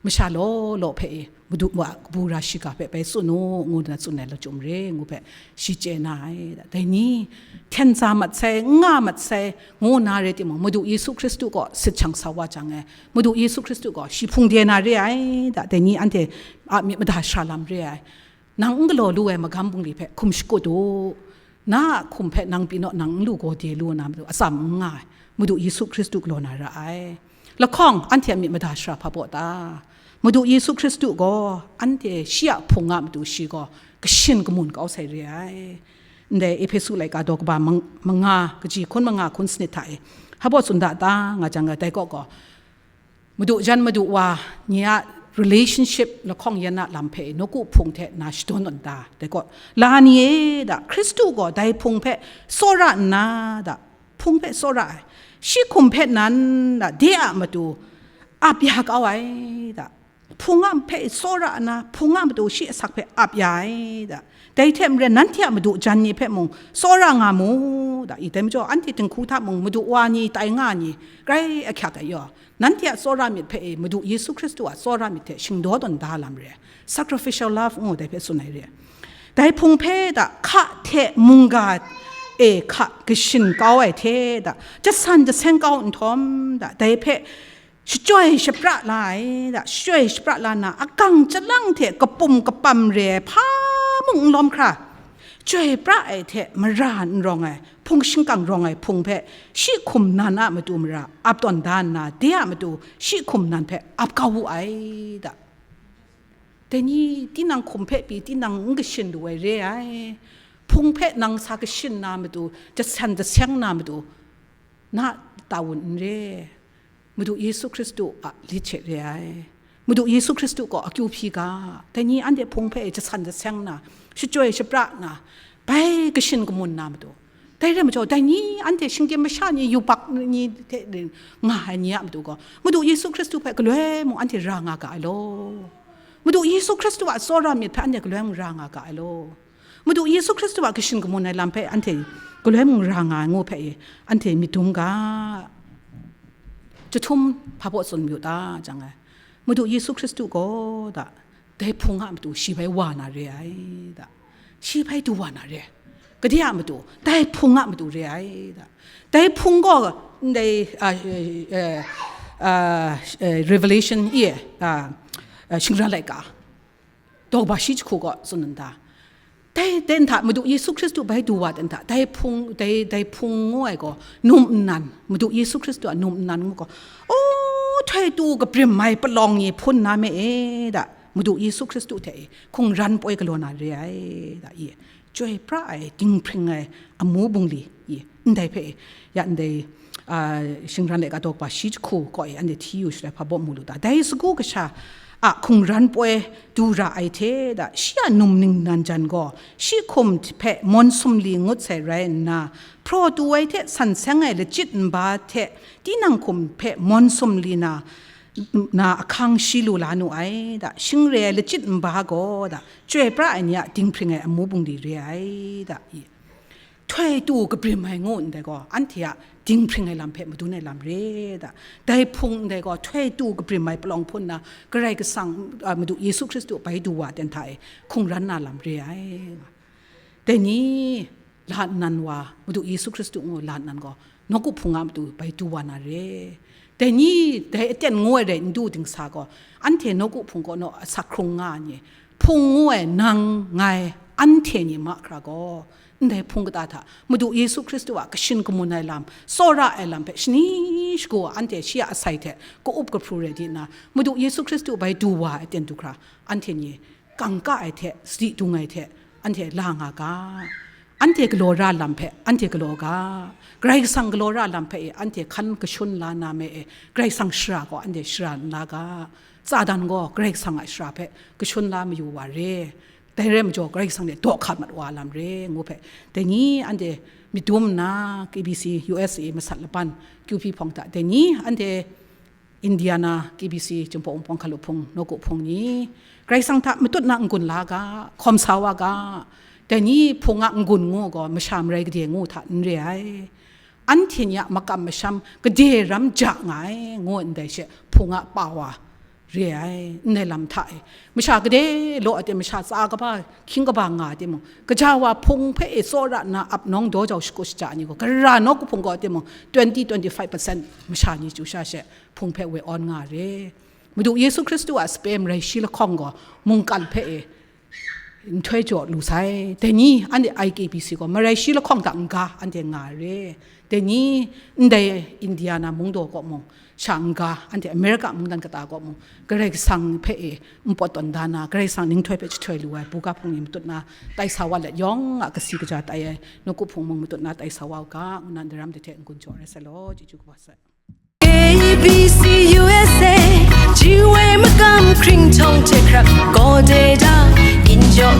masha law law hpe e, Madu wa kabu ra shiga hpe bai tsun u, ngu nna tsun ai lachyum re, ngu hpe shi chye na ai. Dai ni, hten za mat sai, n nga mat sai, ngu na rai timung, Madu Yesu Hkristu gaw sit shang sa wa jang e, Madu Yesu Hkristu gaw shi hpung de na re ai, da, dai ni anhte a myit mada shara lam re ai. Nang n galaw lu ai magam bungli hpe hkum shakut u, na a hkum hpe nang pyi naw, nang n lu gaw de lu na matu atsam n nga ai, Madu Yesu Hkristu galaw na ra ai. Lahkawng, anhte a myit mada shara hpa baw ta? Madu Yesu Hkristu gaw anhte shi a hpung a matu shi gaw kashin kamun kau sai re ai. Ndai Ehpesu laika daw kaba mang-, manga, kaji hkun manga hkun sanit hta e, hpa baw tsun da ta nga jang, dai kaw gaw, Madu jan madu wa ni a relationship lahkawng yan a lam hpe nawku hpung hte na shadawn tawn ta? Dai gaw, la ni e da, Hkristu gaw dai hpung hpe tsawra nna da, hpung hpe tsawra ai, shi hkum hpe nan da, de a matu ap ya kau ai da, hpung a hpe tsawra nna, hpung a matu shi asak hpe ap ya ai da. Dai hte maren, nanhte a madu jan ni hpe mung tsawra nga mu da, i dai majaw, anhte dinghku hta mung madu wa ni tai nga ni grai ahkyak ai yaw, nanhte a tsawra myit hpe e Madu Yesu Hkristu a tsawra myit hte shingdaw tawn da lam re ai, sacrificial love ngu dai hpe tsun ai re ai. Dai hpung hpe da, hka hte mungga e hka kashin kau ai hte da, jasan jaseng kau nhtawm da, dai hpe shachyoi shapra la ai da, shachyoi shapra la nna, akang chyalang hte kapum kapam re ai hpa mung n lawm hkra, chyoi pra ai hte mara n rawng ai, hpung shingkang rawng ai hpung hpe shi hkum nan a matu mara ap tawn da nna, de a matu shi hkum nan hpe ap kau wu ai da. Dai ni, tinang hkum hpe pyi tinang n kashin lu ai re ai. Hpung hpe nang sa kashin na matu, jasan jaseng na matu, na ta wun n re. Madu Yesu Hkristu a lit she re ai. Madu Yesu Hkristu gaw akyu hpyi ga, dai ni anhte hpung hpe jasan jaseng na, shachyoi shapra na, bai kashin kamun na matu. Dai rai majaw, dai ni anhte shinggyim masha ni, yubak ni hte rin nga ai ni a matu gaw, Madu Yesu Hkristu hpe galoi mung anhte ra nga ga ai law. Madu Yesu Hkristu a tsawra myit hpe anhte galoi mung ra nga ga ai law. Madu Yesu Hkristu a kashin kamun ai lam hpe anhte galoi mung ra nga ai ngu hpe e, anhte myit dum ga. Jahtum hpa baw tsun mayu ta, jang ai. Madu Yesu Hkristu gaw da, dai hpung a matu shi bai wa na re ai da. Shi bai du wa na re ai. Gade a matu, dai hpung a matu re ai da. Dai hpung gaw, ndai, a, eh, eh, a, eh, Revelation e, a, a, shingran laika, daw kaba shi jahku gaw tsun nta. Dai, dai nta Madu Yesu Hkristu bai du wa dai nta, dai hpung, dai, dai hpung ngu ai gaw, num nnan, Madu Yesu Hkristu a num nnan ngu gaw, o, htoi tu kabrim ai palawng ni hpun na me e da, Madu Yesu Hkristu hte e, hkungran poi galaw na re ai da, i, chyoi pra ai, dinghpring ai, amu bungli, i, ndai hpe e, ya ndai, a, shingran laika daw kaba shi jahku kaw e, anhte hti yu shaloi hpa baw mu lu ta. Dai sagu kasha a hkungran poi du ra ai hte da, shi a num ningnan jan gaw, shi hkum hpe mawn sumli ngut sai rai nna, hpraw tu ai hte san seng ai lachyit nba hte tinang hkum hpe mawn sumli na, na ahkang shi lu la nu ai da, shing re ai lachyit nba gaw da, chyoi pra ai ni a dinghpring ai amu bungli re ai da, i, htoi tu kabrim ai ngu ndai gaw, anhte a dinghpring ai lam hpe madun ai lam re da. Dai hpung ndai gaw, htoi tu kabrim ai palawng hpun na, Karai Kasang, a, Madu Yesu Hkristu bai du wa ten hta e hkungran na lam re ai. Dai ni, la nnan wa, Madu Yesu Hkristu ngu la nnan gaw, nawku hpung a matu bai du wa na re. Dai ni, dai aten ngu ai rai n du dingsa gaw, anhte nawku hpung kaw naw asak hkrung nga ai ni, hpung ngu ai nang, ngai, anhte ni mahkra gaw, ndai hpung kata hta, Madu Yesu Hkristu a kashin kamun ai lam, tsawra ai lam hpe shani shagu anhte shi a asai hte ka-up kahpru rai di nna, Madu Yesu Hkristu bai du wa ai aten du hkra, anhte ni kangka ai hte, sadi dung ai hte, anhte la nga ga. Anhte galaw ra lam hpe, anhte galaw ga. Karai Kasang galaw ra lam hpe e, anhte hkan kashun la na me e, Karai Kasang shara gaw anhte shara n la ga. Satan gaw Karai Kasang a shara hpe kashun la mayu wa re. Dai rai majaw, Karai Kasang de daw hkat mat wa lam re, ngu hpe. Dai ni anhte myit dum nna, K B C U S A masat laban, Q P hpawng hta, dai ni anhte Indiana, K B C, Jinghpaw Wunpawng Hkalup Hpung, Nawku Hpung ni, Karai Kasang hta matut na n-gun la ga, hkawm sa wa ga, dai ni hpung a n-gun ngu gaw, masha marai gade ngu hta n re ai. Anhte ni a makam masham gade ram ja nga ai, ngu ndai she, hpung a pa wa re ai, ndai lam hta e. Masha gade law a te, masha tsa kaba, hkying kaba nga a timung, gaja wa hpung hpe e tsawra nna ap nawng daw jau shakut shaja ni gaw, gara nawku hpung gaw a timung, twenty, twenty-five percent masha ni chyu sha she, hpung hpe we awn nga re. Madu Yesu Hkristu a sape marai shi lahkawng gaw mungkan hpe e nhtoi jaw lu sai. Dai ni anhte I K B C gaw marai shi lahkawng hta n-ga anhte nga re. Dai ni ndai Indiana mungdaw kaw mung, sha n-ga anhte America mungdan kata kaw mung, Karai Kasang hpe e npawt tawn da na, Karai Kasang ninghtoi hpe jahtoi lu ai buga hpung ni matut na tai sa wa let, yawng a kasi kaja tai ai nawku hpung mung matut na tai sa wa u ga, ngu na ndaram de hte n-gun jaw rai sai law, chyeju kaba sai. K B C U S A, G W makam hkring htawng hte hkrap, gaw de da, ginjaw